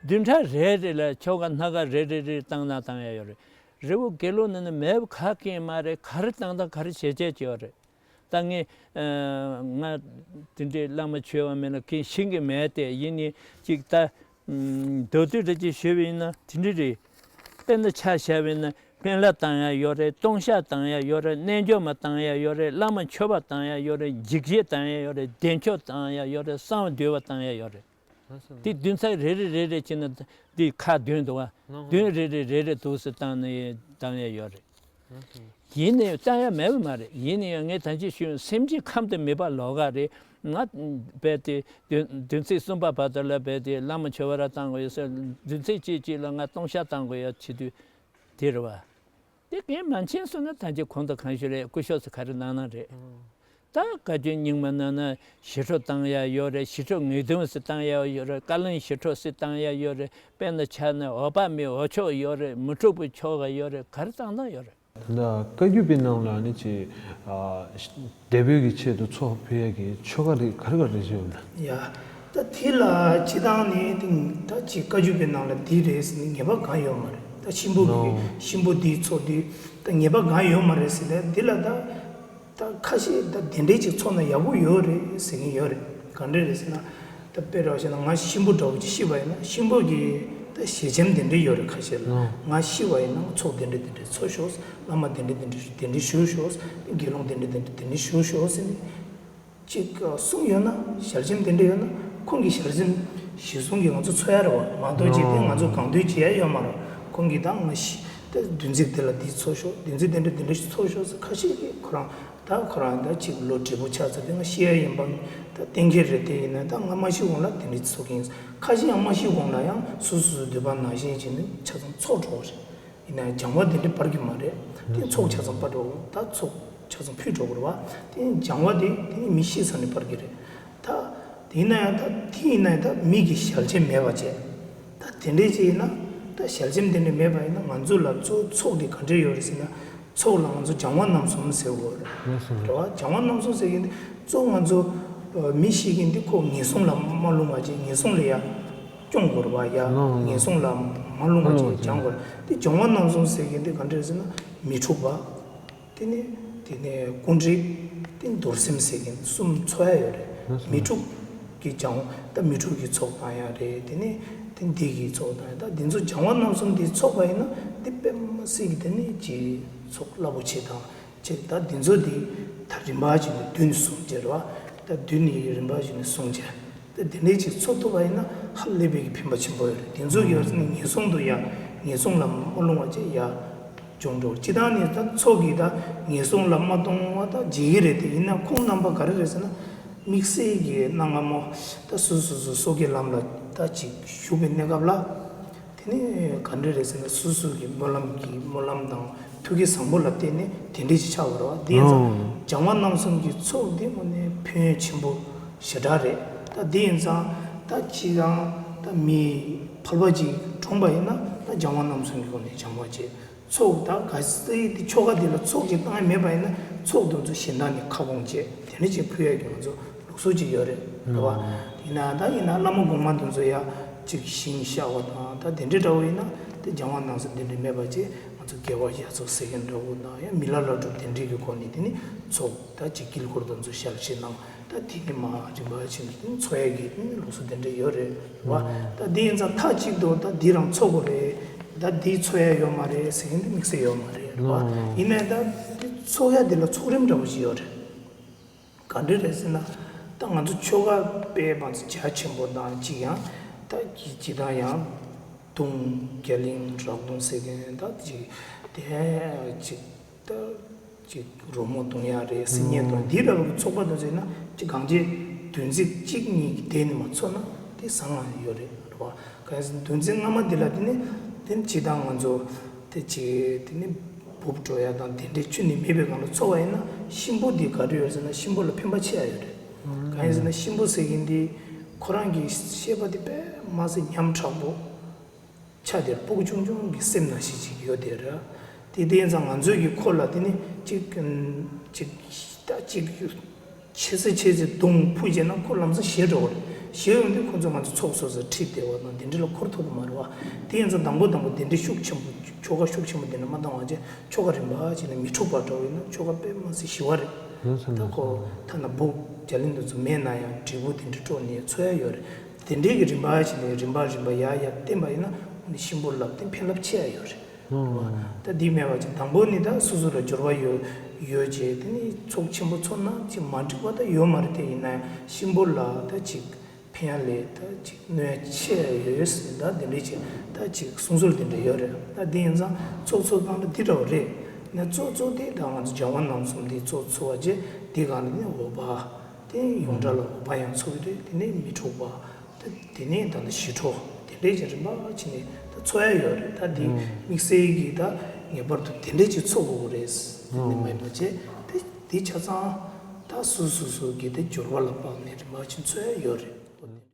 བདུན་ཕྲག་རེ་རེ་ལ་ཆོ་ག་སྣ་ཁ་རེ་རེ་རེ་བཏང་ན་བཏང་ཡ་ཡོད་རེད། རི་བོ་དགེ་ལུགས་ནང་ནས་མེད་པ་ག་གེ་མ་རེད། ག་རེ་བཏང་དང་ག་རེ་བྱེད་བྱེད་ཀྱི་ཡོད་རེད། ད་ངས་ང་དེ་འདྲའི་བླ་མ་མཆོད་པ་མེད་ན་གིན་ཤིང་གི་མེད་དེ་ཡིན་ནི་ཅིག་ད་མདོར་བསྡུས་རེ་ཅིག་ཞུས་པ་ཡིན་ན་དེ་འདྲ་རེད། དཔེར་ན་ཆ་བཞག་པ་ཡིན་ན་སྨན་བླ་བཏང་ཡ་ཡོད་རེད། ལྟུང་བཤགས་བཏང་ཡ་ཡོད་རེད། རྣལ་འབྱོར་མ་བཏང་ཡ་ཡོད་རེད། བླ་མ་མཆོད་པ་བཏང་ཡ་ཡོད་རེད། འཇིགས་བྱེད་བཏང་ཡ་ཡོད་རེད། བདེ་མཆོག་བཏང་ཡ་ཡོད་རེད། གསང་བ་འདུས་པ་བཏང་ཡ་ཡོད་རེད། དེ་བདུན་ཚིགས་རེ་རེ་རེ་རེ་བྱས་ན་འདི་ཁག་བདུན་འདུག་བ། བདུན་རེ་རེ་རེ་རེ་འདུག་སེ་བཏང་ནས་བཏང་ཡ་ཡོད་རེད། ཡིན་ནའི་བཏང་ཡ་མེད་པ་མ་རེད། ཡིན་ནའི་ངས་ད་ཅི་ཞུས་སེམས་ཅན་ཁམས་དང་མི་འཕགས་ལོ་ཀ་རེད། ང་རྦད་དེ་བདུན་བདུན་ཚིགས་གསུམ་པ་བར་དུ་ལ་རྦད་དེ་བླ་མ་མཆོད་པ་ར་བཏང་དགོས་ཡོད་ཟེར། བདུན་ཚིགས་གཅིག་གཅིག་ལ་ང་ལྟུང་བཤགས་བཏང་དགོས་ཡ་བྱེད་དུས་དེ་རེད་བ། དེ་གས་མ་མཁྱེན་སོང་ན་ད་ཅི་གོང་དུ་གང་ཞུས་རེད། སྐུ་ཞབས་སུ་ག་རེ་གནང་གནང་རེད། ད་བཀའ་བཀྱོན་རྙིང་མ་གནང་ན་ཞི་ཁྲོ་བཏང་ཡ་ཡོད་རེད། ཞི་ཁྲོ་ངེས་དོན་སེ་བཏང་ཡ་ཡོད་རེད། བཀའ་བློན་ཞི་ཁྲོ་སེ་བཏང་ཡ་ཡོད་རེད། དཔེར་ན་ཆ་ནས་འོད་དཔག་མེད་འོད་མཆོག་ཡོད་རེད། མི་འཁྲུགས་པའི་ཆོ་ག་ཡོད་རེད། ག་རེ་བཏང་བཏང་ཡོད་རེད། ད་བཀའ་བརྒྱུད་པའི་ནང་ལ་ནི་ཅིག་ཨ་འདས་པོའི་གི་ཆེད་དུ་ཚོགས་ཕུལ་ཡ་གི་ཆོ་ག་རིགས་ག་རེ་ག་རེ་ཡོད་ན། ཡ། ད་དེ་ལ་སྤྱི་བཏང་ནི་ད་ཅིག་བཀའ་བརྒྱུད་པའི་ནང་ལ་འདི་རེད་ཟེར་ནས་ངེས་པ་གང་ཡོད་མ་རེད། ད་གཤིན་པོ་གི་ནོ། གཤིན་པོ་འདིའི་ཚོགས་འདི་ད་ངེས་པ་གང་ཡོད་མ་རེད་ཟེར་ནས་འདི་ལ་ད། ད་ཁ་ཤས་ད་དེ་འདྲའི་ཅིག་ཚོགས་ན་ཡག་པོ་ཡོད་རེད་ཟེར་གྱིན་ཡོད་རེད། ག་འདྲ་རེད་ཟེར་ན། ད་དཔེ་ར་བཤད་ན་ང་གཤིན་པོ་འདྲ་བོ་ཅིག་ཤི་བ་ཡིན་ན་གཤིན་པོ་གི་ད་ཞལ་ཆེམས་དེ་འདྲ་ཡོད་རེད། ཁ་ཤས་ལ་ཨོ། ང་ཤི་བ་ཡིན་ན་ཚོགས་དེ་འདྲ་དེ་འདྲ་ཚོགས་ཤོག་བླ་མ་དེ་འདྲ་དེ་འདྲ་དེ་འདྲ་ཞུ་ཤོག་དགེ་སློང་དེ་འདྲ་དེ་འདྲ་དེ་འདྲ་ཞུ་ཤོག་ཟེར་ནས་ཅིག་གསུངས་ཡོད་ན། ཞལ་ཆེམས་དེ་འདྲ་ཡོད་ན་ཁོང་གི་ཞལ་ཆེམས་གཞི་བཟུང་གིས་ང་ཚོ་འཚོལ་ཡ་རེད་བ། མ་གཏོགས་ཅིག་དེ་ང་ཚོ་གང་འདོད་བྱེད་ཡ་ཡོད་མ་རེད། ཁོང་གིས་ད་ང་ཤི་ད་བདུན་ཚིགས་དེ་ལ་འདི་ཚོགས་ཤོག་བདུན་ཚིགས་དེ་འདྲ་དེ་འདྲ་ཞིག་ཚོགས་ཤོག་ཟེར་ཁ་ཤས་ཀྱིས་ཁོ་རང་། ད་ཁོ་རང་ད་ཅིག་ལོ་བགྲེས་པོ་ཆགས་ཚར་དུས་ང་ཤི་ཡ་ཡིན་པ། ད་གཏན་འཁེལ་རེད། དེ་ཡིན་ན་ད་ང་མ་ཤི་གོང་ལ་དེ་འདྲ་ཚོགས་ཀྱི་ཡིན། ཁ་ཤས་ཡང་མ་ཤི་གོང་ལ་ཡང་སོ་སོ་སོའི་འདོད་པ་ནང་བཞིན་བྱས་ནས་ཆ་ཚང་ཚོགས་འགྲོ་བ་རེད། ཡིན་ན་ཡང་སྦྱང་བ་དེ་འདྲ་སྤར་གྱི་མ་རེད། དེ་ཚོགས་ཆ་ཚང་སྤར་འགྲོ་དགོས། ད་ཚོགས་ཆ་ཚང་ཕུལ་འགྲོ་དགོས་རེད་བ། དེ་སྦྱང་བ་དེ་དེ་ནི་མི་ཤི་ཚར་ནས་སྤར་གྱི་རེད། ད་དེ་ཡིན་ན་ཡང་ད་དེ་ཡིན་ན་ཡང་ད་མི་གི་ཞལ་ཆེམས་མེད་པ་བྱས། ད་དེ་འདྲས་ཅིག་ཡིན་ན། ད་ཞལ་ཆེམས་དེ་འདྲས་མེད་པ་ཡིན་ན་ང་ཚོ་ལ་གཙོ་བོ་ཚོགས་དེ་ག་འདྲས་ཡོད་རེད་ཟེར་ན། ཚོགས་ལ་ང་ཚོ་སྦྱང་བ་རྣམ་གསུམ་ཟེར་དགོས་རེད། རེད་བ། སྦྱང་བ་རྣམ་གསུམ་ཟེར་གྱི་འདི་གཙོ་བོ་ང་ཚོ་ཨ་མི་ཞིག་གི་འདི་ཁོ་ངན་སོང་ལ་མ་ལྷུང་བ་ཅིག་ངན་སོང་ལ་ཡ་སྐྱོང་དགོས་རེད་བ། ཡ་ངན་སོང་ལ་མ་ལྷུང་བ་ཅིག་སྦྱང་དགོས་རེད། འདི་སྦྱང་བ་རྣམ་གསུམ་ཟེར་གྱི་འདི་ག་འདྲས་ཟེར་ན་མི་འཁྲུགས་པ། དེ་ནས་དེ་ནས་ཀུན་རིག་དེ་རྡོར་སེམས་ཟེར་གྱིན་གསུམ་ཚོགས་ཡ་ཡོད་རེད། མི་འཁྲུགས་ཀྱི་སྦྱང་ད་མི་འཁྲུགས་ཀྱི་ཚོགས་བཏང་ཡ་རེད། དེ་ནས་དེ་འདི་གི་ཚོགས་བཏང་ཡ། ད་འདི་ཚོ་སྦྱང་བ་རྣམ་གསུམ་འདི་ཚོགས་པ་ཡིན་ན་འདི་དཔེ་མ་སྲིད་ཀྱི་དེ་ནས་ཀྱི་ཚོགས་རླབས་པོ་ཆེ་དང་ཆེ། ད་འདི་ཚོ་འདི་ད་རིམ་པ་བྱས་ནས་བདུན་གསུམ་བྱས་རེད་བ། ད་བདུན་ནས་རིམ་པ་བྱས་ནས་གསུམ་བྱས། ད་དེ་འདྲའི་ཅིག་ཚོགས་ཐུབ་པ་ཡིན་ན་ཧ་ལས་པའི་གི་ཕན་པ་ཆེན་པོ་ཡོད་རེད། དེ་ཚོ་གི་ཡོད་ཚད་ནི་ངན་སོང་དུ་ཡ་ངན་སོང་ལ་མ་ལྷུང་བ་བྱས་ཡ། སྦྱོང་འགྲོ། སྤྱི་བཏང་ནི་ད་ཚོགས་ཀྱིས་ད་ངན་སོང་ལ་མ་གཏོང་བ་ད་བྱེད་ཀྱི་རེད། དེ་ཡིན་ན་ཁོང་རྣམ་པ་ག་རེ་རེད་ཟེར་ན། དམིགས་བསལ་གྱི་གནའ་སྔ་མོ་ད་སོ་སོ་སོ་སོ་སོ་སྐྱེ་ལམ་ལ་ད་ཅིག་ཞུགས་པའི་གནས་སྐབས་ལ། དེ་ནི་ག་འདྲ་རེད་ཟེར་ན་སོ་སོ་གི་སྨོན་ལམ་གྱི་སྨོན་ལམ་དང་ཐུགས་ཀྱི་བཟང་པོ་ལ་བརྟེན་ནས་དེ་འདྲ་ཅིག་ཆགས་པ་རེད་བ། དེ་ཡིན་ཙང་ཨོ། སྦྱང་བ་རྣམ་གསུམ་གྱི་ཚོགས་འདི་དངོས་གནས་ཕན་ཡོན་ཆེན་པོ་ཞེ་དྲག་རེད། ད་དེ་ཡིན་ཙང་ད་ཅི་གང་ད་མི་ཕལ་པ་ཅིག་གྲོངས་པ་ཡིན་ན་ད་སྦྱང་བ་རྣམ་གསུམ་གྱི་སྒོ་ནས་སྦྱང་བ་བྱེད། ཚོགས་དང་ག་ཚོད་དེ་ཆོ་ག་དེ་ལ་ཚོགས་ཅིག་བཏང་ཡ་མེད་པ་ཡིན་ན་ཚོགས་དེ་ཚོ་གཞན་དག་ནས་ཁ་སྐོང་བྱེད་དེ་འདྲ་ཅིག་ཕུལ་ཡ་གི་ང་ཚོ་ལུགས་སྲོལ་ཅིག་ཡོད་རེད། རེད་བ། ཡིན་ན་ད་ཡིན་ན་བླ་མ་གོང་མ་དེ་ཚོ་ཡ་ཅིག་ཞིང་གཤེགས་པ་དང་ད་དེ་འདྲ་འདྲ་བོ་ཡིན་ན་དེ་སྦྱང་བ་རྣམ་གསུམ་དེ་འདྲ་མེད་པ་ཅིག་ང་ཚོ་དགེ་བ་ཡ་ཚོགས་ཟེར་མཁན་འདྲ་བོ་དང་ཡ་མི་ལ་ལ་སྒྲུབ་དེ་འདྲ་གི་སྒོ་ནས་དེ་ནི་ཚོགས་ད་ཅིག་དཀྱིལ་འཁོར་དེ་ཚོ་ཞལ་ཕྱེ་གནང་། ད་དེ་ནི་མ་རིམ་པ་བྱས་ནས་དེ་ནི་འཚོ་ཡ་གི་དེ་ནི་ལུགས་སྲོལ་དེ་འདྲ་ཡོད་རེད་བ། ད་དེ་ཡིན་ཙང་མཐའ་གཅིག་ཏུ་ད་འདི་རང་འཚོ་དགོས་རེད། ད་འདི་འཚོ་ཡ་ཡོད་མ་རེད་ཟེར་མཁན་དེ་དམིགས་བསལ་ཡོད་མ་རེད་བ། ཡིན་ནའི་ད་འདི་འཚོ་ཡ་དེ་ལ་ཚོགས་རིམ་འདྲ་བོ་ཞིག་ཡོད་རེད། ག་འདྲ་རེད་ཟེར་ན། ད་ང་ཚོ་ཆོ་ག་དཔེ་བང་ཚོ་རྒྱ་ཆེན་པོ་དང་གཅིག་ཡང་ད་གི་ཇི་ལྟར་ཡང་དུང་རྒྱ་གླིང་རག་དུང་ཟེར་མཁན་ད་ཅིག་དེ་ཅིག་ད་ཅིག་རོལ་མོ་བརྡུང་ཡ་རེད། སིལ་སྙན་བརྡུང་། འདི་འདྲ་བོ་ཚོགས་པ་དང་ཟེར་ན་ཅིག་གང་ཅི་བདུན་ཚིགས་གཅིག་གཉིས་ཀྱི་དེ་ནི་མ་ཚོགས་ན་དེ་བཟང་ང་ཡོད་རེད་རེད་བ། གང་ཡིན་ཟེར་ན་བདུན་ཚིགས་སྔ་མ་འདི་ལ་དེ་ནི་དེ་ནི་ཇི་ལྟར་ང་ཚོ་དེ་ཅིག་དེ་ནི་འབུབ་འགྲོ་ཡ་དང་དེ་འདྲའི་ཆུ་ནི་མེད་པའི་སྒང་ལ་ཚོགས་པ་ཡིན་ན་གཤིན་པོ་འདི་ག་རེ་ཡོད་ཟེར་ན་གཤིན་པོ་ལ་ཕན་པ་ཆེ་ཡ་ཡོད་རེད། གང་ཡིན་ཟེར་ན་གཤིན་པོ་ཟེར་མཁན་འདི་ཁོ་རང་གི་བཤད་པ་འདི་དཔེ་མ་ཟད་ཉམ་དྲག་པོ་ཆ་དེར་སྤུ་གུ་ཆུང་ཆུང་གི་སེམས་ནང་བཞིན་ཅིག་ཡོད་དེ་རེད། དེ་དེ་ཡིན་ཙང་ང་ཚོས་ཀྱི་ཁོ་ལ་དེ་ནི་ཅིག་ཅིག་ད་ཅིག་ཆེ་ཚེ་ཆེ་ཚེ་རྡུང་ཕུད་བྱས་ན་ཁོ་ལམ་སང་ཞེད་འགྲོ་བ་རེད། ཞེད་ཡོང་དུས་ཁོ་ཚོ་ང་ཚོ་ཚོགས་སོ་སོའི་ཁྲིད་བསྡད་པ་དང་དེ་འདྲ་ལ་འཁོར་ཐུབ་ཀྱི་མ་རེད་བ། དེ་ཡིན་ཙང་དང་པོ་དང་པོ་དེ་འདྲའི་ཤུགས་ཆེན་པོ་ཆོ་ག་ཤུགས་ཆེན་པོ་དེ་འདྲ་མ་བཏང་བ་བྱས་ཆོ་ག་རིམ་པ་བྱས་ནས་མི་འཁྲུགས་པ་འདྲ་བོ་ཡིན་ན་ཆོ་ག་དཔེ་མ་སྲིད་ཞི་བ་རེད། ཡོད་ས་ད་མེད་ཁོ་ས། ཐ་ན་སྦུག་རྒྱ་གླིང་དུ་ཚོ་མེད་ན་ཡང་འབྲས་བུ་དེ་འདྲ་སྤྲོ་ནས་འཚོ་ཡ་ཡོད་རེད། དེ་འདྲའི་གི་རིམ་པ་བྱས་ནས་རིམ་པ་རིམ་པ་ཡར་ཡར་བསྟན་པ་ཡིན་ན་ཨ་ནི་གཤིན་པོ་ལ་བརྟེན་ཕན་རླབས་ཆེ་ཡ་ཡོད་རེད། ད་འདི་མེད་པ་ཅིག་དང་པོ་ནི་ད་སོ་སོ་ལ་འབྱོར་བ་ཡོད་ཡོད་ཅེས་དེ་ནི་ཚོགས་ཆེན་པོ་ཚོགས་ན་ཅིག་མ་འགྲིག་པ་ད་ཡོད་མ་རེད། དེ་ཡིན་ན་ཡང་གཤིན་པོ་ལ་ད་ཅིག་ཕན་ཡ་ལས་ད་ཅིག་གནོད་ཡ་ཆེ་ཡ་ཡོད་ཟེར་ད་དེ་འདྲའི་ཅིག་ད་ཅིག་གསུང་སྲོལ་དེ་འདྲ་ཡོད་རེད། ད་འདི་ཡིན་ཙང་ཚོགས་ཚོགས་སྟངས་ད་འདི་འདྲ་བ་རེད། ནས་ཚོགས་ཚོགས་དེ་ད་ང་ཚོ་འཇམ་དབྱངས་རྣམ་གསུམ་འདི་ཚོགས་ཚོགས་པ་རྗེས་འདི་ག་ནས་ནི་འོ་བ་དེ་ཡོངས་གྲགས་ལ་འོ་བ་ཡང་ཚོགས་ཀྱི་རེད། དེ་ནས་མི་འཁྲུགས་པ། ད་དེ་ནས་ད་ལྟ་ཞི་ཁྲོ་དེ་འདྲས་ཀྱི་རིམ་པ་བྱས་ནས་ད་འཚོ་ཡ་ཡོད་རེད། ད་འདི་ཨོ་དམིགས་བསལ་གྱི་ད་ངེས་པར་དུ་དེ་འདྲས་ཀྱི་འཚོ་དགོས་ཀྱི་རེད། དེ་འདི་ཨོ་མེད་པ་བྱས་དེ་འདི་ཆ་ཚང་ད་སོ་སོ་སོ་གི་དེ་འབྱོར་བ་ལ་དཔགས་ནས་རིམ་པ་བྱས་འཚོ་ཡ་ཡོད་རེད།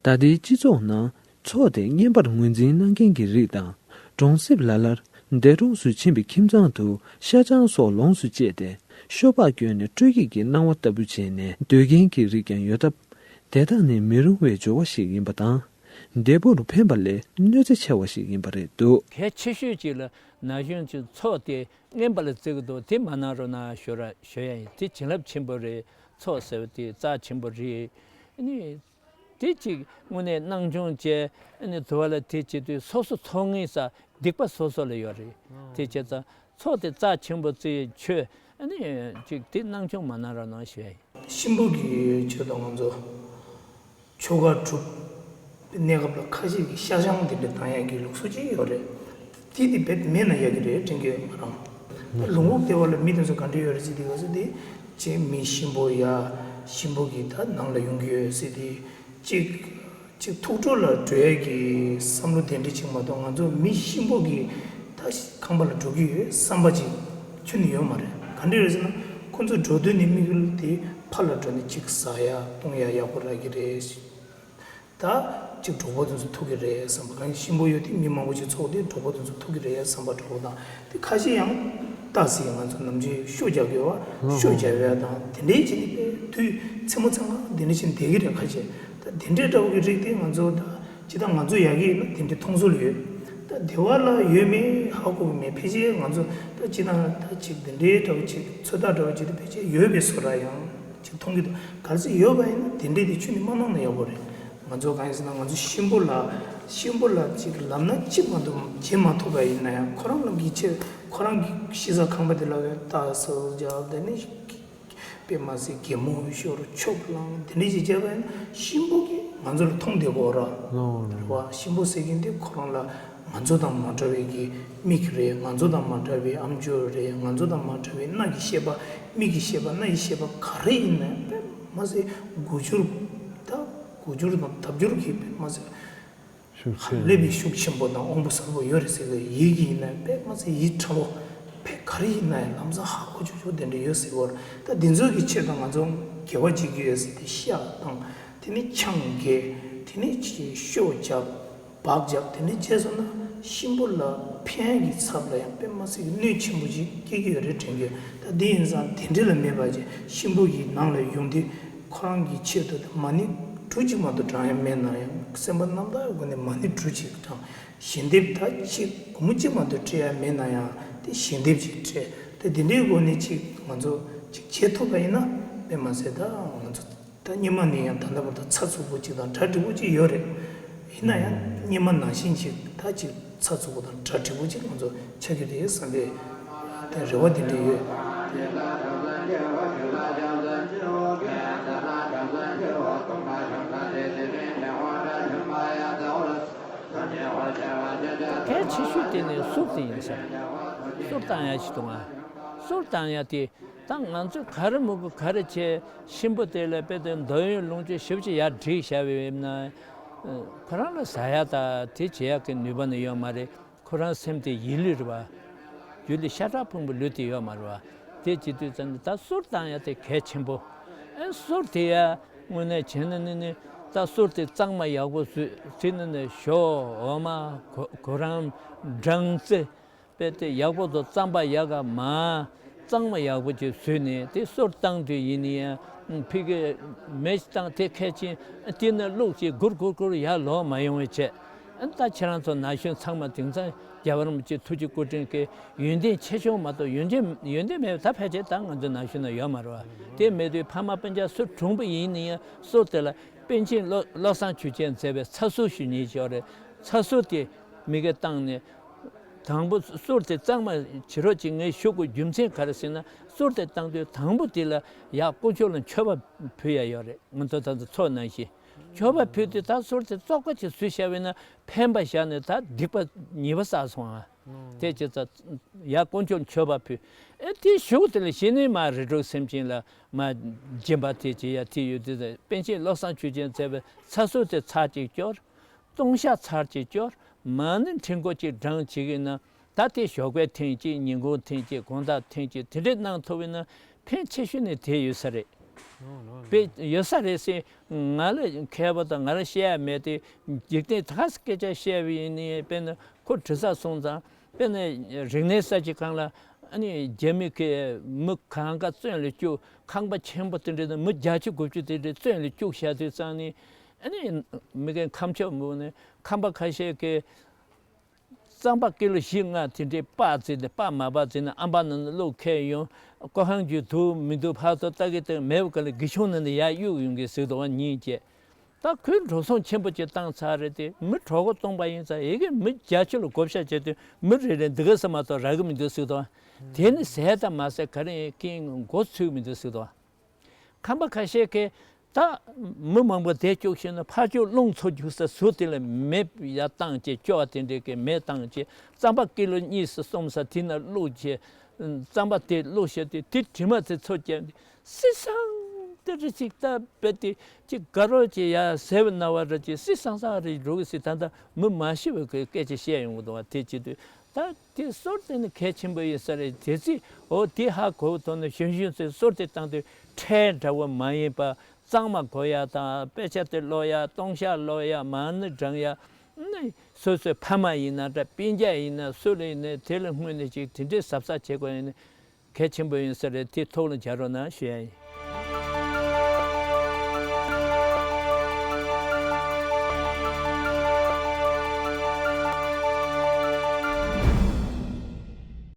ད་ལྟའི་སྤྱི་ཚོགས་ནང་ཚོགས་དེ་བསྙེན་པར་ངོས་འཛིན་གནང་མཁན་གྱི་རིགས་དང་གྲོང་གསེབ་ལ་ལར་འདས་གྲོངས་སུ་ཕྱིན་པའི་ཁྱིམ་ཚང་དུ་ཤ་ཆང་སོགས་ལོངས་སུ་སྤྱད་དེ་ཤོ་སྦག་བསྐྱོན་ནས་སྤྲོ་སྐྱིད་ཀྱི་སྣང་བ་ལྟ་བུ་བྱས་ནས་སྡོད་མཁན་གྱི་རིགས་ཀྱང་ཡོད་སྟབས། དེ་དག་ནི་མི་རུང་བའི་སྦྱོར་བ་ཞིག་ཡིན་པ་དང་། འདས་པོར་ཕན་པ་ལས་གནོད་འཚེ་ཆེ་བ་ཞིག་ཡིན་པ་རེད་འདུག་གལ་ཆེ་ཤོས་གཅིག་ལ་ན་གཞོན་གྱི་ཚོགས་དེ་བསྙེན་པ་ལ་བརྩི་གི་འདུག་དེ་མ་གནང་རོགས་གནང་ཞུ་ར་ཞུ་ཡ་ཡིན། དེ་བྱིན་རླབས་ཆེན་པོ་རེད། ཚོགས་ཟེར་བ་དེ་རྩ་ཆེན་པོ་རེད། ཨ་ནི་དེ་གཅིག་དངོས་གནས་སྣང་ཆུང་བྱས་ཨ་ནི་དུ་བ་ལ་དེ་བྱེད་དུས་སོ་སོ་ཚོགས་ངེས་ས་སྡིག་པ་སོ་སོ་ལ་ཡོད་རེད། དེ་བྱས་ཙང་ཚོགས་དེ་རྩ་ཆེན་པོ་བརྩི་ཆོས་ཨ་ནི་ཅིག་དེ་སྣང་ཆུང་མ་གནང་རོགས་གནང་ཞུ་ཡ་ཡིན། གཤིན་པོ་གི་ཆོས་དང་ང་ཚོ་ཆོ་ག་སྒྲུབ་པའི་གནས་སྐབས་ལ་ཁ་ཤས་ཀྱིས་ཤ་ཆང་དེ་འདྲ་བཏང་ཡག་གི་ལུགས་སྲོལ་ཅིག་ཡོད་རེད། དེ་དེ་རྦད་མེད་ན་ཡག་གི་རེད་དྲན་གྱི་ཡོད་ང་རང་། ལུང་ཁུག་སྡེ་བ་ལ་མི་དེ་ཚོ་ག་འདྲ་ཡོད་རེད་ཟེར་དུས་ག་ཚོད་དེ་ཅེས་མི་གཤིན་པོ་ཡ་གཤིན་པོ་གི་ད་ནང་ལ་ཡོང་གི་ཡོད་ཟེར་དེ་ཅིག་ཅིག་ཐུགས་སྤྲོ་ལ་འགྲོ་ཡས་ཀྱི་བསམ་བློ་དེ་འདྲ་ཅིག་མ་གཏོགས་ང་ཚོ་མི་གཤིན་པོ་གི་ད་ཁང་པ་ལ་འགྲོ་གི་ཡོད་བསམ་པ་ཅིག་ཁྱོན་ནས་ཡོད་མ་རེད། ག་འདྲ་རེད་ཟེར་ན་ཁོ་ཚོ་འགྲོ་དུས་ནས་དམིགས་ཡུལ་དེ་ཕར་ལ་འགྲོ་ནས་ཅིག་ཟ་ཡ་བཏུང་ཡ་ཡག་པོ་རག་གི་རེད། ད་ཅིག་གྲོགས་པོ་དེ་ཚོ་ཐུག་གི་རེད་བསམ་པ་གང་ཡིན་གཤིན་པོ་ཡོད་དེ་མི་མང་པོ་ཅིག་ཚོགས་ཏེ་གྲོགས་པོ་དེ་ཚོ་ཐུག་གི་རེད་བསམ་པ་འདྲ་བོ་དང་དེ་ཁ་ཤས་ཡང་ལྟ་ཟིན་ང་ཚོ་ནམ་རྒྱུན་ཤོ་རྒྱག་གི་ཡོད་བ་ཤོ་རྒྱག་ཡ་དང་དེ་འདྲའི་ཅིག་ནི་དཔེ་དུས་མཚན་མོ་ཚང་མ་དེ་འདྲ་ཅིག་བསྡད་གི་རེད། ཁ་ཤས་ད་དེ་འདྲའི་འདྲ་བོ་གི་རིགས་དེ་ང་ཚོ་ད་ཇི་ལྟར་ང་ཚོ་ཡག་གི་ཡིན་ན་དེ་འདྲའི་མཐོང་ཚུལ་ཡོད། ད་སྡེ་བ་ལ་ཡོད་མེད་ཧ་གོ་གི་མེད། ཕལ་ཆེར་ང་ཚོ་ད་ཇི་ལྟར་ད་ཅིག་དེ་འདྲའི་འདྲ་བོ་ཅིག་ཚོད་ལྟ་འདྲ་བོ་ཅིག་དེ་ཕལ་ཆེར་ཡོད་པའི་བཟོ་འདྲ་ཡང་ཅིག་མཐོང་གི་འདུག་གལ་སྲིད་ཡོད་པ་ཡིན་ན་དེ་འདྲའི་དེ་ཁྱོན་ནས་མ་གནང་ན་ཡག་པོ་རེད། ང་ཚོ་གང་ཡིན་ཟེར་ན་ང་ཚོ་གཤིན་པོ་ལ་གཤིན་པོ་ལ་ཅིག་ལབ་ན་ཅི་མ་གཏོགས་བྱེད་མ་ཐུབ་པ་ཡིན་ན་ཡང་ཁོ་རང་ལ་གི་ཆེ་ཁོ་རང་གི་ཤི་ས་ཁང་པ་དེ་ལ་བའི་རྟ་སོགས་རྒྱབ་དེ་ནི་དཔེ་མ་སྲིད་གད་མོ་ཤོར་ཆོབ་ལངས་དེ་འདྲ་ཞིག་བྱས་པ་ཡིན་ན་གཤིན་པོ་གིས་ང་ཚོ་ལ་མཐོང་བསྡད་དགོས་ར་རེད་བ། གཤིན་པོ་ཟེར་མཁན་དེ་ཁོ་རང་ལ་ང་ཚོ་དང་མ་འདྲ་བའི་གི་མིག་རེད། ང་ཚོ་དང་མ་འདྲ་བའི་ཨམ་ཅོག་རེད། ང་ཚོ་དང་མ་འདྲ་བའི་སྣ་གི་ཤེས་པ་མིག་གི་ཤེས་པ་སྣ་ཡི་ཤེས་པ་ག་རེ་ཡིན་ན་དཔེ་མ་སྲིད་དགུ་འགྱུར་ད་དགུ་འགྱུར་དང་ལྡབ་འགྱུར་གྱིས་དཔེ་མ་སྲིད་ཤུགས་ཆེ་སླེབས་པའི་ཤུགས་ཆེན་པོ་དང་དབང་པོ་གསལ་པོ་ཡོད་རེད་ཟེར་གི་ཡིད་ཀྱི་ཡིན་ན་དཔེ་མ་སྲིད་ཡིད་ཕྲ་བོ་དཔེ་ག་རེ་ཡིན་ན་ཡང་ལམ་སང་ཧ་གོ་ཆོག་ཆོག་དེ་འདྲ་ཡོད་ཟེར་བར་ད་འདི་ཚོ་གི་ཆེད་དུ་ང་ཚོ་དགེ་བ་བྱེད་ཀྱི་ཡོད་ཟེར་ཏེ་ཤ་བཏང་དེ་ནི་ཆང་བརྒྱབ་དེ་ནི་ཤོ་བརྒྱབ། བག་བརྒྱབ་དེ་འདྲ་བྱས་སོང་ན་གཤིན་པོ་ལ་ཕན་གྱི་ཚབ་ལ་ཡང་དཔེ་མ་སྲིད་ཀྱི་གནོད་ཆེན་པོ་ཞིག་སྐྱེལ་གྱི་ཡོད་རེད་དྲན་གྱི། ད་འདི་ཡིན་ཙང་དེ་འདྲ་ལ་མེད་པ་ཅིག་གཤིན་པོ་གི་ནང་ལ་ཡོང་དུས་ཁོ་རང་གི་ཆེད་དུ་མ་ཎི་གྲུ་གཅིག་མ་གཏོགས་བགྲང་ཡ་མེད་ན་ཡང་སེམས་པ་རྣམ་དག་སྒོ་ནས་མ་ཎི་གྲུ་གཅིག་བགྲང་། ཞལ་འདེབས་ད་གཅིག་སྒོར་མོ་གཅིག་མ་གཏོགས་སྤྲད་ཡ་མེད་ན་ཡང་དེ་ཞལ་འདེབས་ཅིག་སྤྲད། ད་འདི་འདྲའི་སྒོ་ནས་ཅིག་ང་ཚོ་ཅིག་བྱེད་ཐུབ་པ་ཡིན་ན་དཔེ་མ་ཟད་ད་ང་ཚོ། ད་སྔོན་མ་ནས་ཡང་ད་ལྟ་བར་དུ་ཚགས་ཚུད་པོ་ཅིག་དང་གྲ་འགྲིག་པོ་ཅིག་ཡོད་རེད། ཡིན་ན་ཡང་སྔོན་མ་ནང་བཞིན་ཅིག་ད་ཅིག་ཚགས་ཚུད་པོ་དང་གྲ་འགྲིག་པོ་ཅིག་ང་ཚོ་ཆགས་ཀྱི་རེད་བསམ་པའི་ད་རེ་བ་དེ་འདྲ་ཡོད། གལ་ཆེ་ཤོས་དེ་ནི་གསུར་དེ་ཡིན་ས། གསུར་བཏང་ཡ་ཞིག་འདུག་ང་། གསུར་བཏང་ཡ་དེ། ད་ང་ཚོས་ག་རེ་མི་དགོས་ག་རེ་བྱས་གཤིན་པོ་དེ་ལ་དཔེ་དེ་འདོད་ཡོན་ལོངས་སྤྱོད་ཞེ་པོ་ཅིག་ཡར་བསྒྲིགས་བཞག་པ་ཡིན་ན། ཁོ་རང་ལ་ཟ་ཡ་ད་དེ་བྱེད་ཡ་གི་ནུས་པ་ནི་ཡོད་མ་རེད། ཁོ་རང་སེམས་དེ་ཡིད་ལུས་རེད་བ། རྒྱུད་ལ་ཤ་ཁྲག་ཕུང་པོ་ལུས་དེ་ཡོད་མ་རེད་བ། དེ་བྱེད་དུས་ཙམ་ནས་ད་གསུར་བཏང་ཡ་དེ་གལ་ཆེན་པོ། ཨེ་གསུར་དེ་ཡ་དངོས་གནས་བྱས་ན་ནི་ནི་ད་གསུར་དེ་གཙང་མ་ཡག་པོ་བཟོས་དེ་ནི་ནི་ཞོ་འོ་མ་གོ་གོ་རམ་སྦྲང་རྩི། དཔེ་དེ་ཡག་པོ་དང་རྩམ་པ་ཡག་ག་མ། གཙང་མ་ཡག་པོ་ཅིག་བཟོས་ནས་དེ་གསུར་བཏང་དུས་ཡིན་ནི་ཡང་ ཕི་གི་མེ་བཏང་དེ་ཁད་ཅིང་དེ་ནས་བླུགས་ཅིག་གུར་གུར་གུར་ཡར་ལོག་མ་ཡོང་བའི་ཆེད། ཨ་ད་ཁྱེད་རང་ཚོ་ན་གཞོན་ཚང་མ་དེང་སང་རྒྱལ་བ་རིན་པོ་ཆེ་ཐུགས་རྗེ་སྐུ་དྲིན་གྱི་ཡོན་ཏན་ཆེ་ཆུང་མ་གཏོགས་ཡོན་ཏན་ཡོན་ཏན་མེད་པ་ད་ཕལ་ཆེར་ད་ང་ཚོ་ན་གཞོན་ན་ཡོད་མ་རེད་བ། དེ་མེད་དུས་ཕ་མ་སྤུན་ཀྱག་སུ་གྲུང་པོ་ཡིན་ན་ཡང་གསུར་དེ་ལ་པཎ་ཆེན་བློ་བློ་བཟང་ཆོས་རྒྱན་མཛད་པའི་ཚ་གསུར་ཞུ་ཉེན་ཞོར་རེད། ཚ་གསུར་དེ་མི་གེ་བཏང་ནས། དང་པོ་གསུར་དེ་གཙང་མ་བྱེད་རོགས་ཅིག་ངས་ཞུ་དགོས་རྒྱུ་མཚན་ག་རེ་ཟེར་ན། གསུར་དེ་བཏང་དུས་དང་པོ་དེ་ལ་ཡར་དཀོན་མཆོག་ལ་མཆོད་པ་ཕུལ་ཡ་ཡོད་རེད། ང་ཚོ་ད་ལྟ་ཚོགས་ནང་བཞིན་མཆོད་པ་ཕུལ་དུས་ད་གསུར་དེ་བཙོག་པ་ཅིག་བཟོས་བཞག་པས་ན་ཕན་པ་བཞག་ནས་ད་སྡིག་པ་ཉེས་པ་བསགས་སོང་ཨ། དེ་བྱས་ཙང་ཡར་དཀོན་མཆོག་ལ་མཆོད་པ་ཕུལ། ཨེ་དེ་ཞུ་དེ་ལ་གཞི་ནས་མ་རི་གྲོ་སེམས་ཅན་ལ་མ་སྦྱིན་པ་དེ་བྱེད་ཡ་དེ་ཡོད་དུས་པཎ་ཆེན་བློ་བཟང་ཆོས་རྒྱན་མཛད་པའི་ཚ་གསུར་དེ་ཚར་གཅིག་སྐྱོར། ལྟུང་བཤགས་ཚར་གཅིག་སྐྱོར། མ་ཎི་ཕྲེང་སྐོར་གཅིག་བགྲངས་བྱེད་ཀྱི་ན། ད་དེ་ཞོགས་པའི་ཐེངས་གཅིག་ཉིན་གུང་ཐེངས་གཅིག་དགོང་དག་ཐེངས་གཅིག་དེ་འདྲས་གནང་ཐུབ་པས་ན་ཕན་ཆེ་ཤོས་ནི་དེ་ཡོད་ས་རེད། དཔེ་ཡོད་ས་རེད་ཟེར། ང་ལ་མཁས་པ་དང་ང་ལ་བཤད་ཡ་མེད་དེ། འཇིག་རྟེན་ད་ག་སེ་སྐད་ཆ་བཤད་པ་ཡིན་ནི་དཔེར་ན་ཁོ་དྲི་ཟ་སོང་ཙང་དཔེར་ན་རིག་གནས་ས་ཅིག་གང་ལ་ཨ་ནི་རྒྱ་མི་གི་མི་གང་ག་བཙོན་ལ་བཅུག་ཁང་པ་ཆེན་པོ་དེ་འདྲས་ནང་མི་བརྒྱད་ཅུ་དགུ་བཅུ་དེ་འདྲས་བཙོན་ལ་བཅུག་བཞག་དུས་ཙང་ནི། ཨ་ནི་མི་རྒན་ཁམས་ཕྱོགས་མི་ནས་ཁམས་པ་ཁ་ཤས་ཀྱིས་རྩམ་པ་ཀི་ལོ་བཞི་ལྔ་དེ་འདྲའི་སྤགས་བརྩིས་ཏེ་སྤགས་མ་སྤགས་བརྩིས་ནས་ཨམ་པ་ནང་ལ་བླུགས་ཁྱེར་ཡོང་། ཀོ་ཧང་རྒྱུ་དུག་མི་འདུག་ཕར་ཚུར་ལྟ་གི་ལྟ་གི་མེད་པ་ག་ལ་གི་ཆུང་ནང་ནས་ཡར་གཡུག་ཡོང་གི་ཟིག་དོ་བ་ཉིན་བྱས། ད་ཁོས་འགྲོ་སོང་ཆེན་པོ་ཅིག་བཏང་ཚར་རེད་དེ་མི་གྲོད་ཁོག་སྟོང་པ་ཡིན་ཙང་ཡི་གེ་མི་བརྒྱད་ཅུ་ལ་བགོ་བཤའ་བྱས་དུས་མི་རེ་རེ་འདི་ག་ས་མ་གཏོགས་རག་གི་མི་འདུག་ཟིག་དོ། དེ་ནི་ཟས་དང་མ་ཟས་ག་རེ་ཡིན་ཀིང་མགོ་ཚོས་མི་འདུག་ཟིག་དོ། ཁམས་པ་ཁ་ཤས་ཀྱིས་ད་མི་མང་པོ་བསྡད་བཅུག་ཤེས་ན་ཕར་ཕྱོགས་རླུང་འཚུབ་རྒྱུག་ས་ཟུར་དེ་ལ་མེ་ཡར་བཏང་བྱས་སྐྱོ་བ་དེ་འདྲས་ཀྱི་མེ་བཏང་བྱས་རྩམ་པ་ཀི་ལོ་གཉིས་སུ་གསུམ་ས་དེ་ན་བླུགས་བྱས་རྩམ་པ་དེ་བླུགས་བྱས་དེ་དེ་དྲི་མ་དེ་ཚོ་བརྒྱབ་སི་སང་དེ་རེ་ཅིག་ད་བེ་དེ་ཅིག་དགའ་རོགས་ཅིག་ཡ་ཟེར་བ་ན་བ་ར་ཅིག་སི་སང་སང་རེ་འགྲོ་གི་སི་ད་ལྟ་མི་མ་ཤི་བའི་སྐད་ཆ་བཤད་ཡོང་གི་འདུག་བ་དེ་བྱེད་དུས། ད་དེ་གསུར་དེ་ནི་གལ་ཆེན་པོ་ཡིན་ས་རེད། དེ་ཚེ་འོ་དེ་ཧ་གོ་བ་ཐོག་ནས་གཞོན་གཞོན་ཚོས་གསུར་དེ་བཏང་དུས་ཁྲལ་འདྲ་བོ་མ་ཡིན་པ་གཙང་མ་དགོས་ཡ་དང་དཔེ་ཆ་དེ་ཀློག་ཡ་ལྟུང་བཤགས་ཀློག་ཡ་མ་ཎི་བགྲང་ཡ་ནི་སོ་སོའི་ཕ་མ་ཡིན་ན་འདྲ་སྤུན་ཀྱག་ཡིན་ན་སུ་ལ་ཡིན་ན་དེ་ལ་སྔོན་ནས་ཅིག་དེ་འདྲའི་གཟབ་གཟབ་བྱེད་དགོས་ཡ་ནི་གལ་ཆེན་པོ་ཡིན་ས་རེད། དེ་ཐུགས་ལ་འཇགས་རོགས་གནང་ཞུ་ཡ་ཡིན།